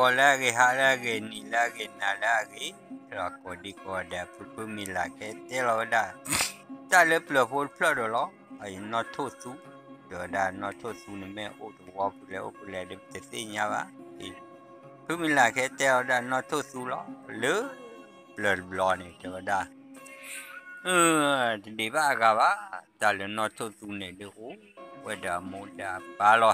ဂီၤလၢအဂ့ၤ ဟါလၢအဂ့ၤ နံၤလၢအဂ့ၤ နၤလၢအဂ့ၤ, ဒီးကိးဒံကိးဂၤဒဲး ဖုဖုမံၤလၢ်ခဲတဲလီၤဝဲဒၣ် တၢ်လၢပျၢၤဖိတဖျၢၣ်ဒီးလီၤ. အံၤနီၣ်ထိၣ်သူ, တဲဝဲဒၣ်နီၣ်ထိၣ်သူန့ၣ်မ့ၢ်အိၣ်တဝီပူၤလဲၣ် အိၣ်ဖဲလဲၣ်ဒီး ပတသ့ၣ်ညါဘၣ်. ဖုမံၤလၢ်ခဲတဲဝဲဒၣ်နီၣ်ထိၣ်သူလီၤ. လၢပျၢၤတဘျီန့ၣ် တဲဝဲဒၣ် တဒံးဘၣ်အဂၤဘၣ်, တၢ်လၢနီၣ်ထိၣ်သူန့ၣ်ဒုးအိၣ်ဝဲဒီးအမိၢ်ဒီးအပၢ်လီၤ.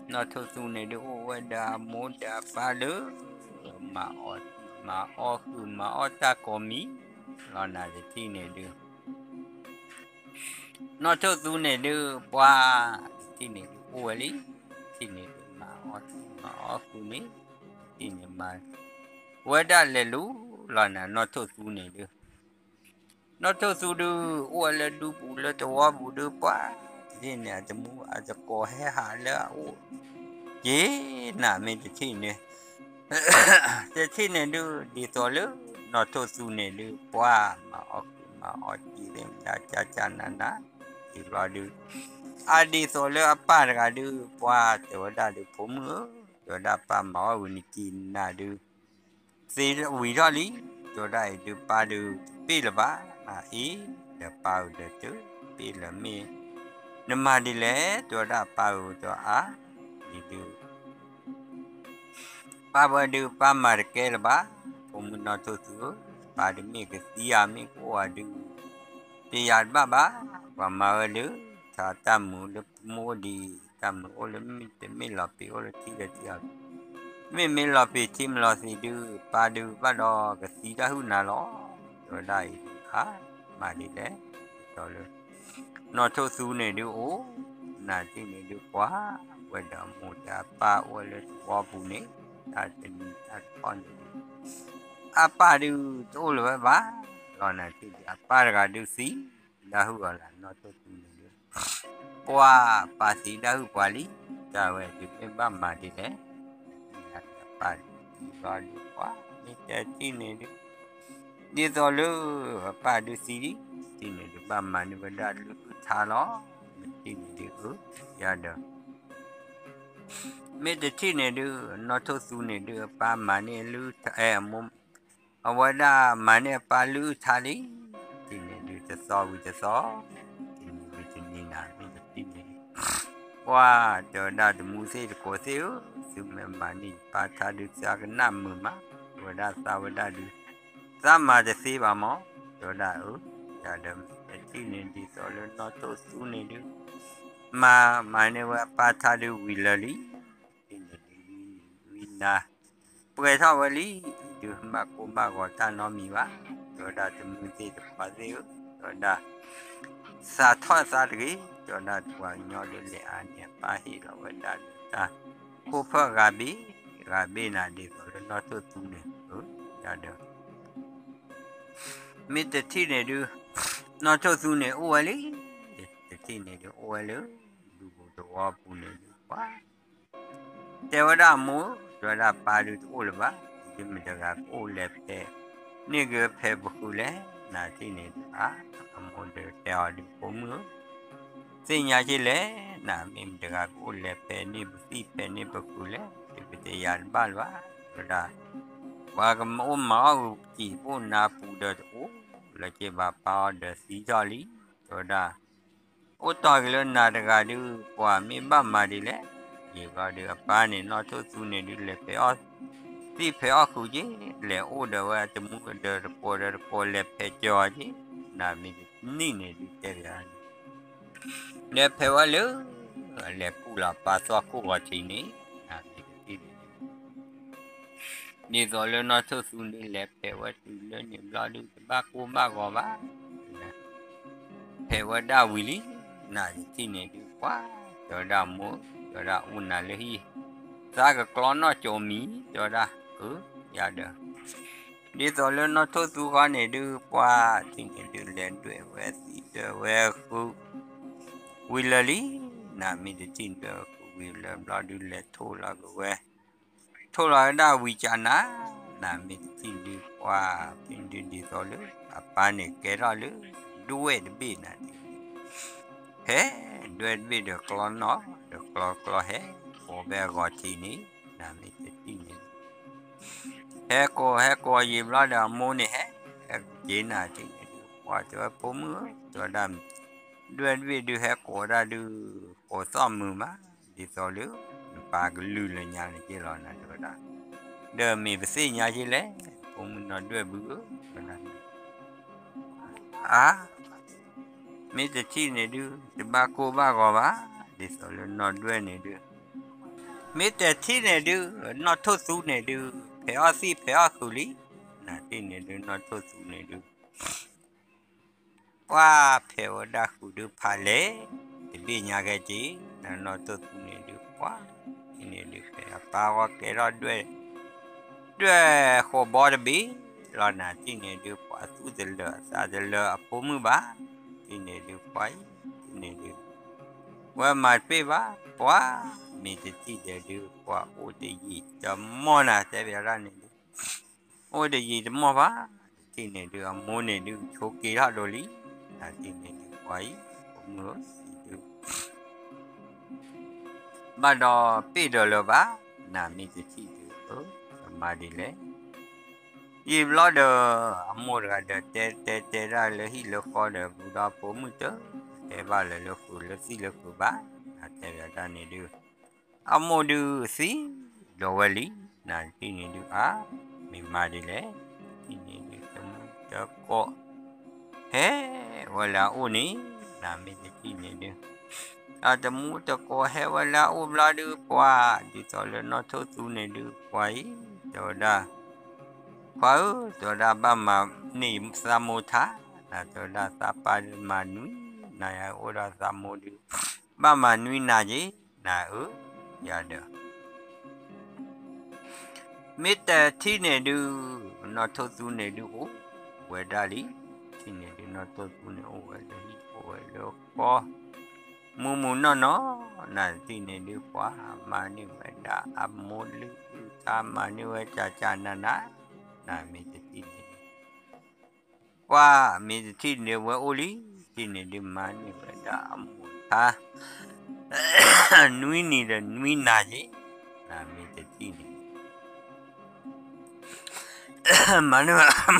နီၣ်ထိၣ်သူန့ၣ်ဒုး အိၣ်ဝဲဒီးအမိၢ်ဒီးအပၢ်လၢ မၤအီၣ်တံၢ် မၤအီၣ်ဃုာ် မၤအီၣ်တၢ်ကိးမံၤလီၤ. နၤတထံၣ်န့ၣ်ဒုး နီၣ်ထိၣ်သူန့ၣ်ဒုး ပှၤတထံၣ်န့ၣ်ဒုး အိၣ်ဝဲလံ, တထံၣ်န့ၣ်ဒုး မၤအီၣ်တံၢ် မၤအီၣ်ဃုာ်န့ၣ်, တထံၣ်န့ၣ်မၤ ဝဲဒၣ်လဲၤလူၤလီၤ. နၤနီၣ်ထိၣ်သူန့ၣ်ဒုး နီၣ်ထိၣ်သူဒုး အိၣ်ဝဲလၢဒူပူၤလၢတဝီပူၤဒုး ပှၤတထံၣ်န့ၣ် အတမူအတကိးဟဲဟးလၢအအိၣ် က့ၤနၤမ့ၢ်တထံၣ်န့ၣ် တထံၣ်န့ၣ်ဒုး ဒ်သိးလၢ နီၣ်ထိၣ်သူန့ၣ်ဒုး ပှၤမၤအီၣ်ဃုာ် မၤအီၣ်တံၢ်သ့ၣ်မတၤ ကၢ်ကၢ်နးနး ဒ်ဘျီဒုး အဒ်သိးလၢအပၢ်တဂၤဒုး ပှၤတဲဝဲဒၣ်ဒုး ဖိမုၣ်ဧၢ, တဲဝဲဒၣ်ပၢ်မၤအီၣ်ဝံၤနက့ၤနၤဒုး သ့ဝံၤထီၣ်လံ, တဲဝဲဒၣ်အံၤဒုး ပၢ်ဒုးတပ့ၢ်လၢၤဘၣ်, အအံၤ ဒီးပၢ်ဧၢ ဒီးတပ့ၢ်လၢၤမ့ၢ် နမၤဒ်လဲၣ်, တဲဝဲဒၣ်ပၢ်ဧၢ တဲအါ ဒ်ဒုး ပၢ်ဝဲဒုး ပၢ်မၤတကဲလၢၤဘၣ်, ဖိမုၣ်နီၣ်ထိၣ်သူဧၢ, ပၢ်ဒုးမ့ၢ်ကသံဧါ မ့ၢ်ကအိၣ်ဧါဒုး တယၤတဘၣ်ဘၣ်, ပှၤမၤဝဲလၢ ထါတၢ်မုာ်လၢပမိၢ်ဒံး တၢ်မုာ်အိၣ်လၢမ့ၢ်တမ့ၢ်လီၤပံာ်အိၣ်လၢထံလၢထံအီၤ မ့မ့ၢ်လီၤပံာ်ထံမ့ၢ်လီၤသံးဒုး ပၢ်ဒုးဘၣ်ဒီးကသံတၢ်ဟုၣ်နၤလီၤ, တဲဝဲဒၣ်အံၤဒုး အါ မၤဒ်လဲၣ်, ဒ်သိးလၢ နီၣ်ထိၣ်သူန့ၣ်ဒုးအိၣ် နၤတထံၣ်န့ၣ်ဒုး ပှၤဝဲဒီးအမိၢ်ဒီးအပၢ်အိၣ်ဝဲလၢတဝီပူၤန့ၣ် တၢ်တနံၤတၢ်တခီန့ၣ်ဒုး အပၢ်ဒုးတအိၣ်လၢၤဝဲဘၣ်, လီၤနၤတထံၣ်ဒုး အပၢ်တဂၤဒုးသံ ဒၣ်ဟုၣ်အီၤလၢနီၣ်ထိၣ်သူန့ၣ်ဒုး ပှၤပၢ်သံဒၣ်ဟုၣ်ပှၤလံ, တၢ်ဝဲဒုးမ့ၢ်ဘၣ်မၤဒ်လဲၣ်, အပၢ်ဒုးသံဘျီဒုး ပှၤမ့ၢ်တဲတထံၣ်န့ၣ်ဒုး ဒ်သိးလၢ အပၢ်ဒုးသံလံ, တထံၣ်န့ၣ်ဒုး ဘၣ်မၤန့ၢ်ဝဲဒၣ်လုၢ်အုၣ်ထါလီၤ, မ့ၢ်တထံၣ်န့ၣ်ဒုး အၢ ယၤဒီး မ့ၢ်တထံၣ်န့ၣ်ဒုး နီၣ်ထိၣ်သူန့ၣ်ဒုး အပၢ်မၤန့ၢ်လုၢ်အုၣ်ထါ အဲ အမိၢ် အဝဲဒၣ်မၤန့ၢ်အပၢ်လုၢ်အုၣ်ထါလံ, တထံၣ်န့ၣ်ဒုး တသီဝံၤတသီ, တနံၤဝံၤတနံၤနၤ မ့ၢ်တထံၣ်န့ၣ်ဒုး ပှၤတဲဝဲဒၣ်တမူသ့ၣ်တကိးသ့ၣ်ဧၢ, သုမ့ၢ်မၤန့ၢ်ယပၢ်ထါဒုး သးကနၣ်မုာ်မး, တဲဝဲဒၣ်သးဝဲဒၣ်ဒုး သးမၤတသ့ဘၣ်မး, တဲဝဲဒၣ်အၢ, ယၤဒီးမ့ၢ်တထံၣ်န့ၣ်ဒ်သိးလၢနီၣ်ထိၣ်သူန့ၣ်ဒုး မၤ မၤန့ၢ်ဝဲအပၢ်ထါဒုးဝံၤလၢာ်လံ, တထံၣ်န့ၣ်ဒုး ဝံၤနၤ ပှဲၤထီၣ်ဝဲလံ, ဒုးဘၣ်ကိၢ်ဘၣ်ဂီၤတၢ်နီတမံၤဘၣ်, တဲဝဲဒၣ်တမူသ့ၣ်တကိးသ့ၣ်ဧၢ, တဲဝဲဒၣ် သးထီၣ်သးတဂ့ၤ, တဲဝဲဒၣ်ပှၤကညီဒုးလဲၤအါန့ၢ်အပၢ်ဟ့ၣ်လီၤဝဲဒၣ်လၢတၢ်ခိၣ်ဖၢၣ်ဂၤဘ့ၣ်, ဂၤဘ့ၣ်နၤဒ်သိးလၢနီၣ်ထိၣ်သူန့ၣ်ဧၢ, ယၤဒီး မ့ၢ်တထံၣ်န့ၣ်ဒုး နီၣ်ထိၣ်သူန့ၣ်အိၣ်ဝဲလံ, တထံၣ်န့ၣ်ဒုးအိၣ်ဝဲလၢ ဒူပူၤတဝီပူၤန့ၣ်ဒုး ပှၤ တဲဝဲဒၣ်အမိၢ်, တဲဝဲဒၣ်ပၢ်ဒုးတအိၣ်လၢၤဘၣ်, ဒုးမတၤတဂၤကအိၣ်လဲၤဖဲးန့ၢ်က့ၤဖဲးပဃုာ်လဲၣ်, နၤတထံၣ်န့ၣ်ဒုး အါ အမိၢ်ဒီးတဲအီၤဒုး ဖိမုၣ်ဧၢ, သ့ၣ်ညါက့ၤလဲၣ်, နၤမ့ၢ်မတၤတဂၤကအိၣ်လဲၤဖဲးန့ၢ်ပသံၣ်ဖဲးန့ၢ်ပဃုာ်လဲၣ်, ဒုးပတယၤတဘၣ်လၢၤဘၣ်, တဲဝဲဒၣ် ပှၤကမၤအိၣ်မၤအီၣ်ဂုာ်ကံၣ်ပူၤနါပူၤဒီးတအိၣ် လၢက့ၤဘၣ်ပၢ်အီၤဒီးသံထီၣ်လံ, တဲဝဲဒၣ် အိၣ်တီၢ်က့ၤလၢနၤတဂၤဒုး ပှၤမ့ၢ်ဘၣ်မၤဒ်လဲၣ်, ယံာ်ဘျီဒုးအပၢ်န့ၣ် နီၣ်ထိၣ်သူန့ၣ်ဒုး လဲၤဖဲးအီၣ်သံၣ်ဖဲးအီၣ်ဃုာ်က့ၤ, လဲၤအိၣ်ဒီးဝဲတမူဒီးတကိးဒီးတကိး လဲၤဖဲးကၠီၤက့ၤ, နၤမ့ၢ်တနံၣ်န့ၣ်ဒုးတဲဘၣ်န့ၣ် လဲၤဖဲးဝဲလၢ လဲၤကူၣ်လီၤပၢ်သွၣ်ခိၣ်ဂီၤထံးန့ၣ်, နၤမ့ၢ်တထံၣ်န့ၣ်ဒုး ဒ်သိးလၢနီၣ်ထိၣ်သူန့ၣ် လဲၤဖဲးဝဲတုၤလၢန့ၣ်ဘျီဒုး တဘၣ်ကိၢ်ဘၣ်ဂီၤဘၣ်, ဖဲးဝဲဒၣ်ဝံၤလံ, နၤတထံၣ်န့ၣ်ဒုး ပှၤ တဲဝဲဒၣ်မိၢ်, တဲဝဲဒၣ်အိၣ်နၤလၢဟံၣ်, သးကကျီနီၣ်ကၠိမံၤ, တဲဝဲဒၣ် အၢ ယၤဒီး ဒ်သိးလၢနီၣ်ထိၣ်သူဃီန့ၣ်ဒုး ပှၤတထံၣ်န့ၣ်ဒုး လဲၤဒွဲၣ်ဝဲသံဒွဲၣ်ဝဲဃုာ် ဝံၤလၢာ်လံ, နၤမ့ၢ်တထံၣ်ဒွဲၣ်ဝဲဃုာ်ဝံၤလၢာ်ဘျီဒုး လဲၤထိၣ်လီၤက့ၤဝဲ ထိၣ်လီၤဝဲဒၣ်ဝံၤကၢ်နၤ, နၤမ့ၢ်တထံၣ်ဒုး ပှၤ ဖဲဒုးဒ်သိးလၢ အပၢ်န့ၣ်ကဲထီၣ်လၢ ဒွဲၣ်တဘ့ၣ်နၤ, ဖဲဒွဲၣ်တဘ့ၣ်ဒီးကျီနီၣ် ဒီးကျီကျီဟဲ ကိးဖဲအဂီၤထံးန့ၣ်, နၤမ့ၢ်တထံၣ်န့ၣ် ဟဲကိးဟဲကိးယံာ်ဘျီဒီးအမိၢ်န့ၣ်ဟဲ ဟဲက့ၤနၤထံၣ်န့ၣ်ဒုး ပှၤတဲဝဲဖိမုၣ်ဧၢ တဲဝဲဒၣ် ဒွဲၣ်တဘ့ၣ်ဒုးဟဲကိးဒၣ်ဒုး ကိးသီၣ်မုာ်မး ဒ်သိးလၢ နပၢ်ကလုၢ်လၢညါန့ၣ်က့လီၤနၤတဲဝဲဒၣ် ဒီးမ့ၢ်ပသ့ၣ်ညါက့လဲၣ် ဖိမုၣ်နီၢ်ဒွဲၣ်ဘုဧၢ တဲဝဲဒၣ် အါ မ့ၢ်တထံၣ်န့ၣ်ဒုး တဘၣ်ကိၢ်ဘၣ်ဂီၤဘၣ် ဒ်သိးလၢနီၢ်ဒွဲၣ်န့ၣ်ဒုး မ့ၢ်တထံၣ်န့ၣ်ဒုး နီၢ်ထိၣ်သူန့ၣ်ဒုး ဖဲးအီၣ်သံၣ်ဖဲးအီၣ်ဃုာ်လံ နၤထံၣ်န့ၣ်ဒုး နီၢ်ထိၣ်သူန့ၣ်ဒုး ပှၤဖဲးဝဲဒၣ်ဃုာ်ဒုးဖးလဲၢ် တဘ့ၣ်ညါခဲက့ၤ နနီၢ်ထိၣ်သူန့ၣ်ဒုး ပှၤ ထံၣ်န့ၣ်ဒုး ဖဲးအပၢ်ဂီၢ်ကဲထီၣ်ဒွဲၣ် ဒွဲၣ်ဃိးဘီတဘ့ၣ်လီၤ နၤထံၣ်န့ၣ်ဒုး ပှၤသူၣ်တလၢာ်သးတလၢာ်အဖိမုၣ်ဘၣ် ထံၣ်န့ၣ်ဒုး ပှၤအံၤ ထံၣ်န့ၣ်ဒုး ဝဲမၤတပ့ၢ်ဘၣ် ပှၤ မ့ၢ်တထံၣ်ဒဲးဒုး ပှၤအိၣ်တယံာ်တမီၢ်နၤ တဲဘၣ်ဒၣ်န့ၣ်ဒုး အိၣ်တယံာ်တမီၢ်ဘၣ် တထံၣ်န့ၣ်ဒုး အမိၢ်န့ၣ်ဒုး ဆိးက့ထီၣ်ဒိလံ နၤထံၣ်န့ၣ်ဒုး ပှၤအံၤ ဖိမုၣ်ဧၢ ဒုး ဘၣ်ဒီးပ့ၢ်ဒီးလၢၤဘၣ် နၤမ့ၢ်တထံၣ်ဒုး အၢ ကမၤဒ်လဲၣ် ယံာ်ဘျီဒီး အမိၢ်တဂၤဒီးတဲတဲတဲဒၣ်လၢဟံၣ်လၢဃီဒီး ဘူးဒီးဖိမုၣ်တ တဲဘၣ်လၢလၢဃုာ်လၢသံၣ်လၢဃုာ်ဘၣ် နၤတဲဘၣ်ဒၣ်န့ၣ်ဒုး အမိၢ်ဒုးသံ ဒီးဝဲလံ နၤတထံၣ်န့ၣ်ဒုး အါ မ့ၢ်မၤဒ်လဲၣ် တထံၣ်န့ၣ်ဒုး တမူတကိး ဟဲဝဲလၢအအိၣ်န့ၣ် နၤမ့ၢ်တထံၣ်န့ၣ်ဒုး အတမူတကိးဟဲဝဲလၢအအိၣ်ဘျီဒုး ပှၤ ဒ်သိးလၢနီၢ်ထိၣ်သူန့ၣ်ဒုး ပှၤအံၤ တဲဝဲဒၣ် ခွါဧၢ တဲဝဲဒၣ် ဘၣ်မၤန့ၢ်သးမိၢ်ထါ နၤတဲဝဲဒၣ် သးပၢ်ဒုးမၤနွံနၤ ယအိၣ်ဒီးသးမိၢ်ဒုး ဘၣ်မၤနွံနၤက့ၤ နၤအၢ ယၤဒီး မ့ၢ်တထံၣ်န့ၣ်ဒုး နီၢ်ထိၣ်သူန့ၣ်ဒုးအိၣ်ဝဲဒၣ်လံ ထံၣ်န့ၣ်ဒုး နီၢ်ထိၣ်သူန့ၣ်အိၣ်ဝဲလၢဟံၣ်အိၣ်ဝဲလၢဃီ မုၢ်မုၢ်နီၢ်နီၢ် နၤတထံၣ်န့ၣ်ဒုး ပှၤမၤန့ၢ်ဝဲဒၣ်အမိၢ်လုၢ်အုၣ်ထါ မၤန့ၢ်ဝဲကၢ်ကၢ်နၤနၤ နၤမ့ၢ်တထံၣ်န့ၣ်ဒုး ပှၤမ့ၢ်တထံၣ်န့ၣ်ဝဲအိၣ်လံ ထံၣ်န့ၣ်ဒုး မၤန့ၢ်ဝဲဒၣ်အမိၢ်ထါ နွံနံၤဒီးနွံနၤက့ၤ နၤမ့ၢ်တထံၣ်န့ၣ် မၤန့ၢ်ဝဲ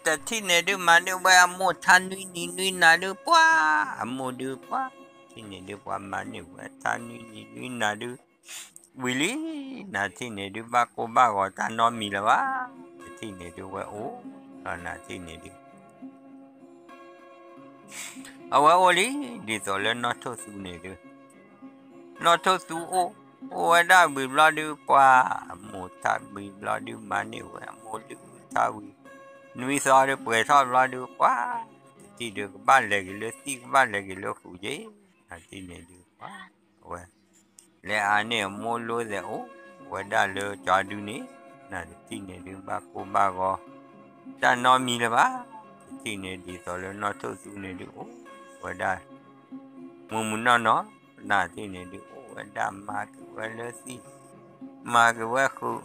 တထံၣ်န့ၣ်ဒုး မၤန့ၢ်ဝဲအမိၢ်ထါနွံနံၤနွံနၤဒုး ပှၤ အမိၢ်ဒုးပှၤ ထံၣ်န့ၣ်ဒုး ပှၤမၤန့ၢ်ဝဲထါနွံနံၤနွံနၤဒုး ဝံၤလံ နၤထံၣ်န့ၣ်ဒုး ဘၣ်ကိၢ်ဘၣ်ဂီၤတၢ်နီတမံၤလၢၤဘၣ် တထံၣ်န့ၣ်ဒုးဝဲအိၣ် ဒီးနၤထံၣ်န့ၣ်ဒုး အဝဲအိၣ်လံ ဒ်သိးလၢနီၢ်ထိၣ်သူန့ၣ်ဒုး နီၢ်ထိၣ်သူအိၣ် အိၣ်ဝဲဒၣ်ဝံၤဘျီဒုး ပှၤ အမိၢ်ထါဝံၤဘျီဒုး မၤန့ၢ်ဝဲအမိၢ်လုၢ်အုၣ်ထါဝံၤ နွံသီဒုးပှဲၤထီၣ်ဘျီဒုး ပှၤ တထံၣ်ဒုး ကဘၣ်လဲၤက့ၤလၢသံၣ် ကဘၣ်လဲၤက့ၤလၢဃုာ်က့ၤ နၤထံၣ်န့ၣ်ဒုး ပှၤ အဝဲ လဲၤအါန့ၢ်အမိၢ်လိသဲးအိၣ်ဝဲဒၣ်လၢကၠီဒုန့ၣ် နၤတထံၣ်န့ၣ်ဒုး ဘၣ်ကိၢ်ဘၣ်ဂီၤ တၢ်နီတမံၤလၢၤဘၣ် တထံၣ်န့ၣ်ဒ်သိးလၢနီၢ်ထိၣ်သူန့ၣ်ဒုးအိၣ်ဝဲဒၣ် မုၢ်မုၢ်နီၢ်နီၢ် နၤထံၣ်န့ၣ်ဒုးအိၣ်ဝဲဒၣ် မၤက့ၤဝဲလၢသံၣ် မၤက့ၤဝဲဃုာ်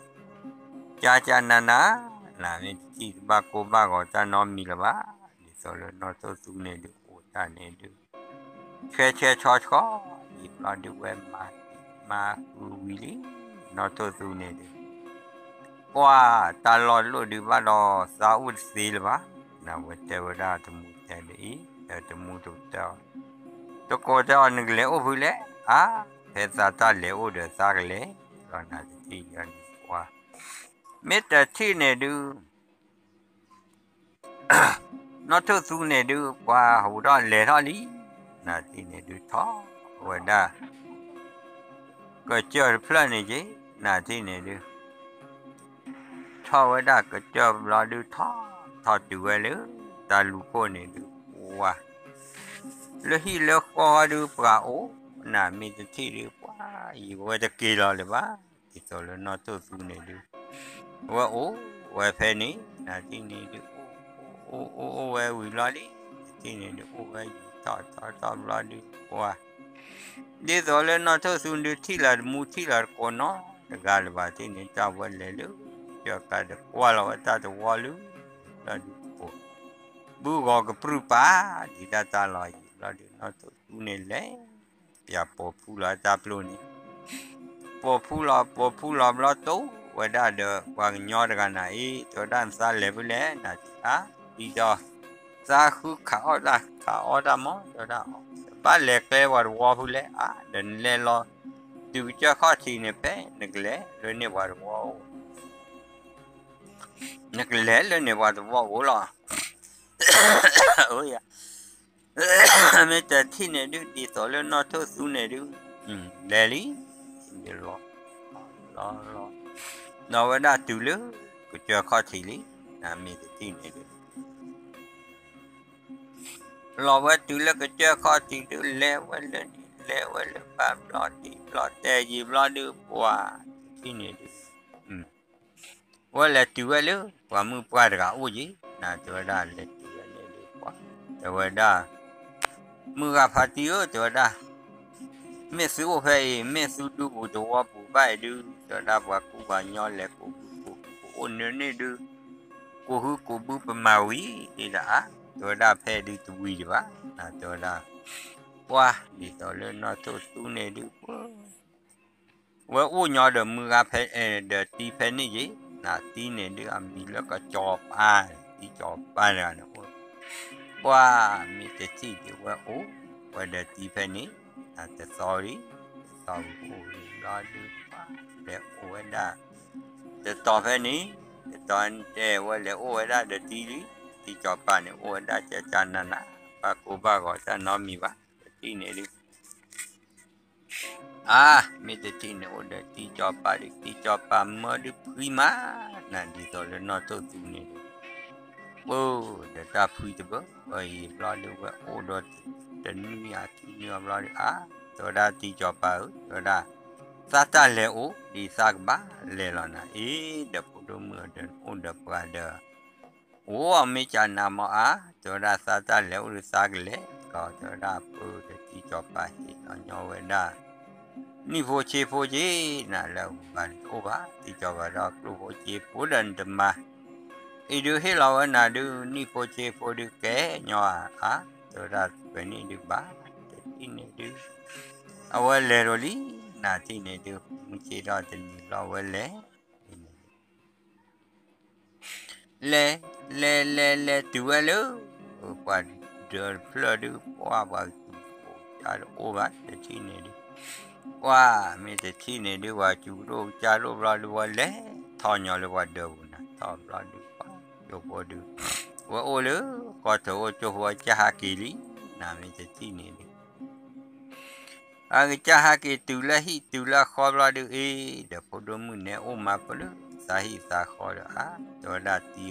ကၠၢ်ကၠၢ်နၤနၤ နၤမ့ၢ်တထံၣ်ဒုး ဘၣ်ကိၢ်ဘၣ်ဂီၤတၢ်နီတမံၤလၢၤဘၣ် ဒ်သိးလၢနီၢ်ထိၣ်သူန့ၣ်ဒုးအိၣ်တၢ်န့ၣ်ဒုး ဆှဲဆှဲဆီဆီ ယံာ်ဘျီဒုးဝဲ မၤဃုာ်ဝံၤလံ နီၢ်ထိၣ်သူန့ၣ်ဒုး ပှၤ တၢ်လီၢ်လိၣ်ဒုးဘၣ်ဒီးသးအိၣ်တသ့လၢၤဘၣ် နဝဲတဲဝဲဒၣ်တမူတဲဒ်အံၤ ဒီးတမူတတဲအီၤ တကိးတဲအီၤ နကလဲၤအိၣ်ဖုလဲၣ် အါ ဖဲသးတၢ်လဲၤအိၣ်ဒီးသးကလဲၤလီၤ နၤတထံၣ်ယၤန့ၣ်ပှၤ မ့ၢ်တထံၣ်န့ၣ်ဒုး နီၢ်ထိၣ်သူန့ၣ်ဒုး ပှၤဟူးထီၣ်လဲၤထီၣ်လံ နၤထံၣ်န့ၣ်ဒုးထီၣ်ဝဲဒၣ် ကစၢၢ်တဖျၢၣ်န့ၣ်က့ၤ နၤထံၣ်န့ၣ်ဒုး ထီၣ်ဝဲဒၣ်ကစၢၢ်ဘျီဒုး ထီၣ်ထီၣ်တုၤဝဲလၢ တၢ်လူၤခိၣ်န့ၣ်ဒုး ပှၤ လၢဟံၣ်လၢဃီဒုး ပှၤအိၣ် နၤမ့ၢ်တထံၣ်ဒုး ပှၤ ယံၤဝဲတက့ၤလီၤလၢၤဘၣ် ဒ်သိးလၢနီၢ်ထိၣ်သူန့ၣ်ဒုး ဝဲအိၣ်ဝဲဖဲန့ၣ် နၤထံၣ်န့ၣ်ဒုး အိၣ်အိၣ်အိၣ်ဝဲဝံၤလီၤလံ နၤထံၣ်န့ၣ်ဒုးအိၣ်ဝဲယံာ်ထီၣ်ထီၣ်ထီၣ်ဘျီဒုး ပှၤ ဒ်သိးလၢနီၢ်ထိၣ်သူဒုး ထံၣ်လီၤတမူထံၣ်လီၤတကိးနီတဂၤလၢၤဘၣ် ထံၣ်န့ၣ်တၢ်ဝဲလဲၤလၢ ကၠၢကါဒီးကွၢ်လီၤဝဲတၢ်တဝီလၢ ဘျီဒုးတကိး ဘုဂီၤကပြုၢ်ပာ် ဒ်တၢ်တၢ်လီၤယံၤ ဘျီဒုးနီၢ်ထိၣ်သူန့ၣ်လဲၤ ပျၢ်ပိာ်ဖူလီၤတၢ်ပျိန့ၣ် ပိာ်ဖှူလီၤ ပိာ်ဖှူလီၤဘျီ တိၢ်ဝဲဒၣ်ဒီးပှၤကညီတဂၤနၤအံၤ, တဲဝဲဒၣ် နသးလဲၤဖဲလဲၣ် နၤတံၤဧါ, ဒ်ဒီး သးဃုခးအီၣ်တၢ်ခးအီၣ်တၢ်မး တဲဝဲဒၣ်, ဘၣ်လဲၤကျဲပှၤတဝီဖဲလဲၣ်ဧါ, ဒီးနလဲၤလီၤတုၤကစၢၢ်ခီၣ်ထံးန့ၣ် ဖဲနကလဲၤလၢန့ၢ်ပှၤတဝီအိၣ် နကလဲၤလၢန့ၢ်ပှၤတဝီအိၣ်လီၤ. မ့ၢ်တထံၣ်န့ၣ်ဒုး ဒ်သိးလၢနီၢ်ထိၣ်သူန့ၣ်ဒုး လဲၤလံ, လီၤ, လီၤ, လီၤဝဲဒၣ်တုၤလၢကစၢၢ်ခီၣ်ထံးလံ, မ့ၢ်တထံၣ်န့ၣ်ဒုး လီၤဝဲတုၤလၢကစၢၢ်ခီၣ်ထံးဒုး လဲၤဝဲလၢန့ၣ် လဲၤဝဲလၢဘၣ်ဘျီဒံးဘျီတဲယံာ်ဘျီဒုး ပှၤတထံၣ်န့ၣ်ဒုး ဝဲလဲၤတုၤဝဲလၢ ပှၤမုၢ်ပှၢ်တဂၤအိၣ်ယံၤ, နၤတဲဝဲဒၣ်လဲၤတုၤဝဲန့ၣ်ဒုး ပှၤတဲဝဲဒၣ် မုၢ်ဂၤဖါတံၢ်ဧၢ တဲဝဲဒၣ်, မ့ၢ်သုအိၣ်ဖဲအံၤ မ့ၢ်သုဒူပူၤတဝီပူၤဘၣ်အံၤဒုး တဲဝဲဒၣ် ပှၤကူပှၤကညီလဲၤကိးဘုကိးဘု ပအိၣ်နၢန့ၣ်ဒုး ကိးဟုကိးဘုပမၤဝံၤဒံးဒၣ်ဧါ, တဲဝဲဒၣ် ဖဲဒုးတဝံၤဒံးဘၣ်, နၤတဲဝဲဒၣ် ပှၤဒ်သိးလၢနီၢ်ထိၣ်သူန့ၣ်ဒုး ပှၤ ဝဲအိၣ်ညီဒီးမုၢ်ဂၤဖဲ ဒီးတံၤဖဲန့ၣ်ယံၤ, နၤတံၤန့ၣ်ဒုး အမံၤလၢကစီၤပၤ, တံၤစီၤပၤတဂၤန့ၣ်အိၣ်, ပှၤမ့ၢ်တထံၣ်ဒုး ဝဲအိၣ်ဝဲဒီးတံၤဖဲန့ၣ်, နၤတသီလံ, တသီအိၣ်လံဘျီဒုး ပှၤလဲၤအိၣ်ဝဲဒၣ် တတီၤဖဲန့ၣ်, တတီၤတဲဝဲလဲၤအိၣ်ဝဲဒၣ်ဒီးတံၤလံ, တံၤစီၤပၤန့ၣ် အိၣ်ဝဲဒၣ်ကကနနၤ, ဘၣ်ကိၢ်ဘၣ်ဂီၤတၢ်နီတမံၤဘၣ်, တထံၣ်န့ၣ်ဒုး အါ, မ့ၢ်တထံၣ်န့ၣ်အိၣ်ဒီးတံၤစီၤပၤဒုး တံၤစီၤပၤမၢဒုးဖှံမး, နၤဒ်သိးလၢနီၢ်ထိၣ်သူန့ၣ်ဒုး, ပၢ်ဒီးတၢ်ဖှံတဘၢအံၤဘျီဒုး ဝဲအိၣ်ဒီးတနွံအခံနွံအဘျီဒုး အါ, တဲဝဲဒၣ်တံၤစီၤပၤဧၢ, တဲဝဲဒၣ် သးတၢ်လဲၤအိၣ်ဒံးသးကဘၣ်လဲၤလီၤနၤအံၤ, ဒီးဖိဒိၣ်မုၣ်ဒီးအိၣ်ဒီးပှၤဒီး အိၣ်မ့ၢ်ကနၤမ့ၢ်အါ, တဲဝဲဒၣ်သးတၢ်လဲၤအိၣ်ဒီးသးကလဲၤလီၤ, တဲဝဲဒၣ်ပၢ်ဒီးတံၤစီၤပၤဟ့ၣ်လီၤညီဝဲဒၣ် နံၣ်ဖိဆ့ဖိက့ၤ နၤလၢအဂုၤအဂၤတအိၣ်ဘၣ်, တံၤစီၤပၤဒီးကျိၣ်ဖိစ့ဖိဒီးနတမၤ အံၤဒုးဟ့ၣ်လီၤဝဲနၤဒုး နံၣ်ဖိဆ့ဖိဒုးကဲညီဧါ, အါ, တဲဝဲဒၣ်ပှဲၤန့ၣ်ဒုးဘၣ်, တထံၣ်န့ၣ်ဒုး အဝဲလဲၤဒီးလံ, နၤထံၣ်န့ၣ်ဒုး မုၢ်ဆ့ၣ်ထီၣ်တနံၤဘျီဝဲလဲၤ လဲၤ လဲၤ လဲၤ လဲၤတုၤဝဲလၢ ပှၤဒၢးတဖျၢၣ်ဒုး ပှၤပှၤကစူၤကဒိၣ်ကစၢ်တအိၣ်ဘၣ် တထံၣ်န့ၣ်ဒုး, ပှၤမ့ၢ်တထံၣ်န့ၣ်ဒုး ပှၤကစူၤကဒိၣ်ကစၢ်တအိၣ်ဘျီဒုး ဝဲလဲၤထီၣ်ညီလၢပှၤဒၢးပူၤနၤ ထီၣ်ဘျီဒုး ပှၤကၠိဖိဒုး ဝဲအိၣ်လၢကီၢ်ထၢၣ်အိၣ်ကၠိဖိ အကစၢ်ဟးက့ၤလံ, နၤမ့ၢ်တထံၣ်န့ၣ်ဒုး အကစၢ်ဟးက့ၤတုၤလၢဟံၣ်တုၤလၢဃီဘျီဒုးအံၤ, ဒီးဖိဒိၣ်မုၣ်န့ၣ်အိၣ်မးဖဲလၢသးဟံၣ်သးဃီ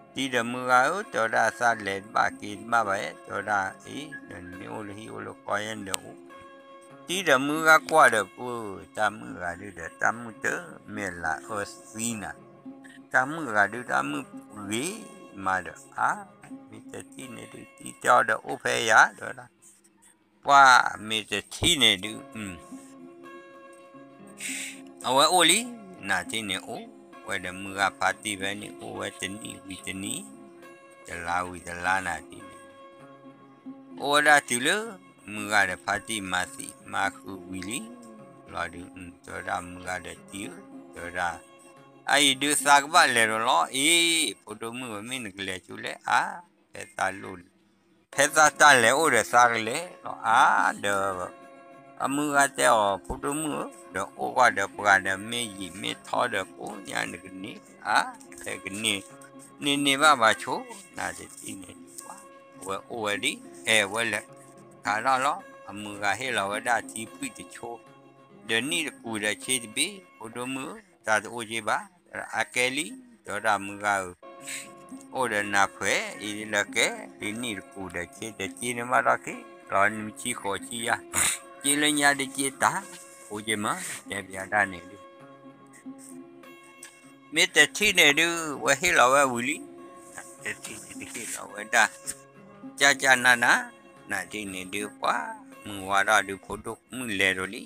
ဒီးအါ, တဲဝဲဒၣ်တံၤဧၢ, တံၤဒီးမုၢ်ဂၤဧၢ, တဲဝဲဒၣ်သးလဲၤတဘၣ်က့ၤတဘၣ်ဘၣ်ဧါ, တဲဝဲဒၣ်အံၤ ဒီးနမ့ၢ်အိၣ်လၢဟံၣ်အိၣ်လၢဃီယဲဒီးအိၣ်, တံၤဒီးမုၢ်ဂၤကွၢ်ဒီးပှၤ တၢ်မုၣ်ဂၤဒုးဒီးတၢ်မုၣ်တမ့ၢ်လၢအၢသံနၤ, တၢ်မုၣ်ဂၤဒုးတၢ်မုၣ်ဂ့ၤမးဒီးအါ, မ့ၢ်တထံၣ်န့ၣ်ဒုး တံၤတဲအီၤဒီးအိၣ်ဖဲယၤ တဲဝဲဒၣ် ပှၤမ့ၢ်တထံၣ်န့ၣ်ဒုး အဝဲအိၣ်လံ, နၤထံၣ်န့ၣ်အိၣ်ဝဲဒီးမုၢ်ဂၤဖါတံၢ်ဖဲန့ၣ် အိၣ်ဝဲတနံၣ်ဝံၤတနံၣ်, တလါဝံၤတလါနၤထံၣ်န့ၣ်, အိၣ်ဝဲဒၣ်တုၤလၢ မုၢ်ဂၤဒီးဖါတံၢ်မၤသံမၤဃုာ်ဝံၤလံ, လီၤဒုး တဲဝဲဒၣ်မုၢ်ဂၤဒီးတံၤဧၢ, တဲဝဲဒၣ် အအံၤဒုးသးကဘၣ်လဲၤဒီးလီၤအံၤ, ဖိဒိၣ်မုၣ်ဧၢ မ့ၢ်နကလဲၤဆူလဲၣ်အါ, ဖဲသးလိၣ် ဖဲသးတၢ်လဲၤအိၣ်ဒီးသးကလဲၤလီၤအါ, ဒီး အမုၢ်ဂၤတဲအီၤ ဖိဒိၣ်မုၣ်ဧၢ, ဒီးအိၣ်ကွၢ်ဒီးပှၤဒီးမ့ၢ်ယံာ်မ့ၢ်ထီဒီးကိးညါနကန့ၢ်အါ, ဖဲကန့ၢ် န့ၢ်န့ၢ်ဘၣ်ဘၣ်ဆိ, နၤတထံၣ်န့ၣ်ဒုးပှၤ အဝဲအိၣ်ဝဲလံ, အဲဝဲလဲၤခးထီၣ်လီၤ, အမုၢ်ဂၤဟ့ၣ်လီၤဝဲဒၣ်ထံဖှံၣ်တဆိ, ဒီးနံၣ်တကူၣ်ဒီးဆ့တဘ့ၣ်, ဖိဒိၣ်မုၣ်ဧၢ, တၢ်တအိၣ်က့ဘၣ်, အကဲလံ, တဲဝဲဒၣ်မုၢ်ဂၤဧၢ အိၣ်ဒီးနၢ်ဖှဲးအံၤလၢကဲ, ဒ်နံၣ်တကူၣ်ဒီးဆ့တက့န့ၣ်မးထီၣ်က့ၤ, လီၤနံၣ်ဆံဃိးဆံယါ, က့လၢညါတက့တၢ်, အိၣ်က့မး, တဲဘၣ်ဒၣ်န့ၣ်ဒုး မ့ၢ်တထံၣ်န့ၣ်ဒုး ဝဲဟ့ၣ်လီၤဝဲဝံၤလံ, တထံၣ်န့ၣ်ဒုးဟ့ၣ်လီၤဝဲဒၣ်, ကၢ်ကၢ်နးနး, နၤထံၣ်န့ၣ်ဒုးပှၤ, မုၢ်ဝါထီၣ်ဒုးဖိဒိၣ်မုၣ်လဲၤဒီးလံ,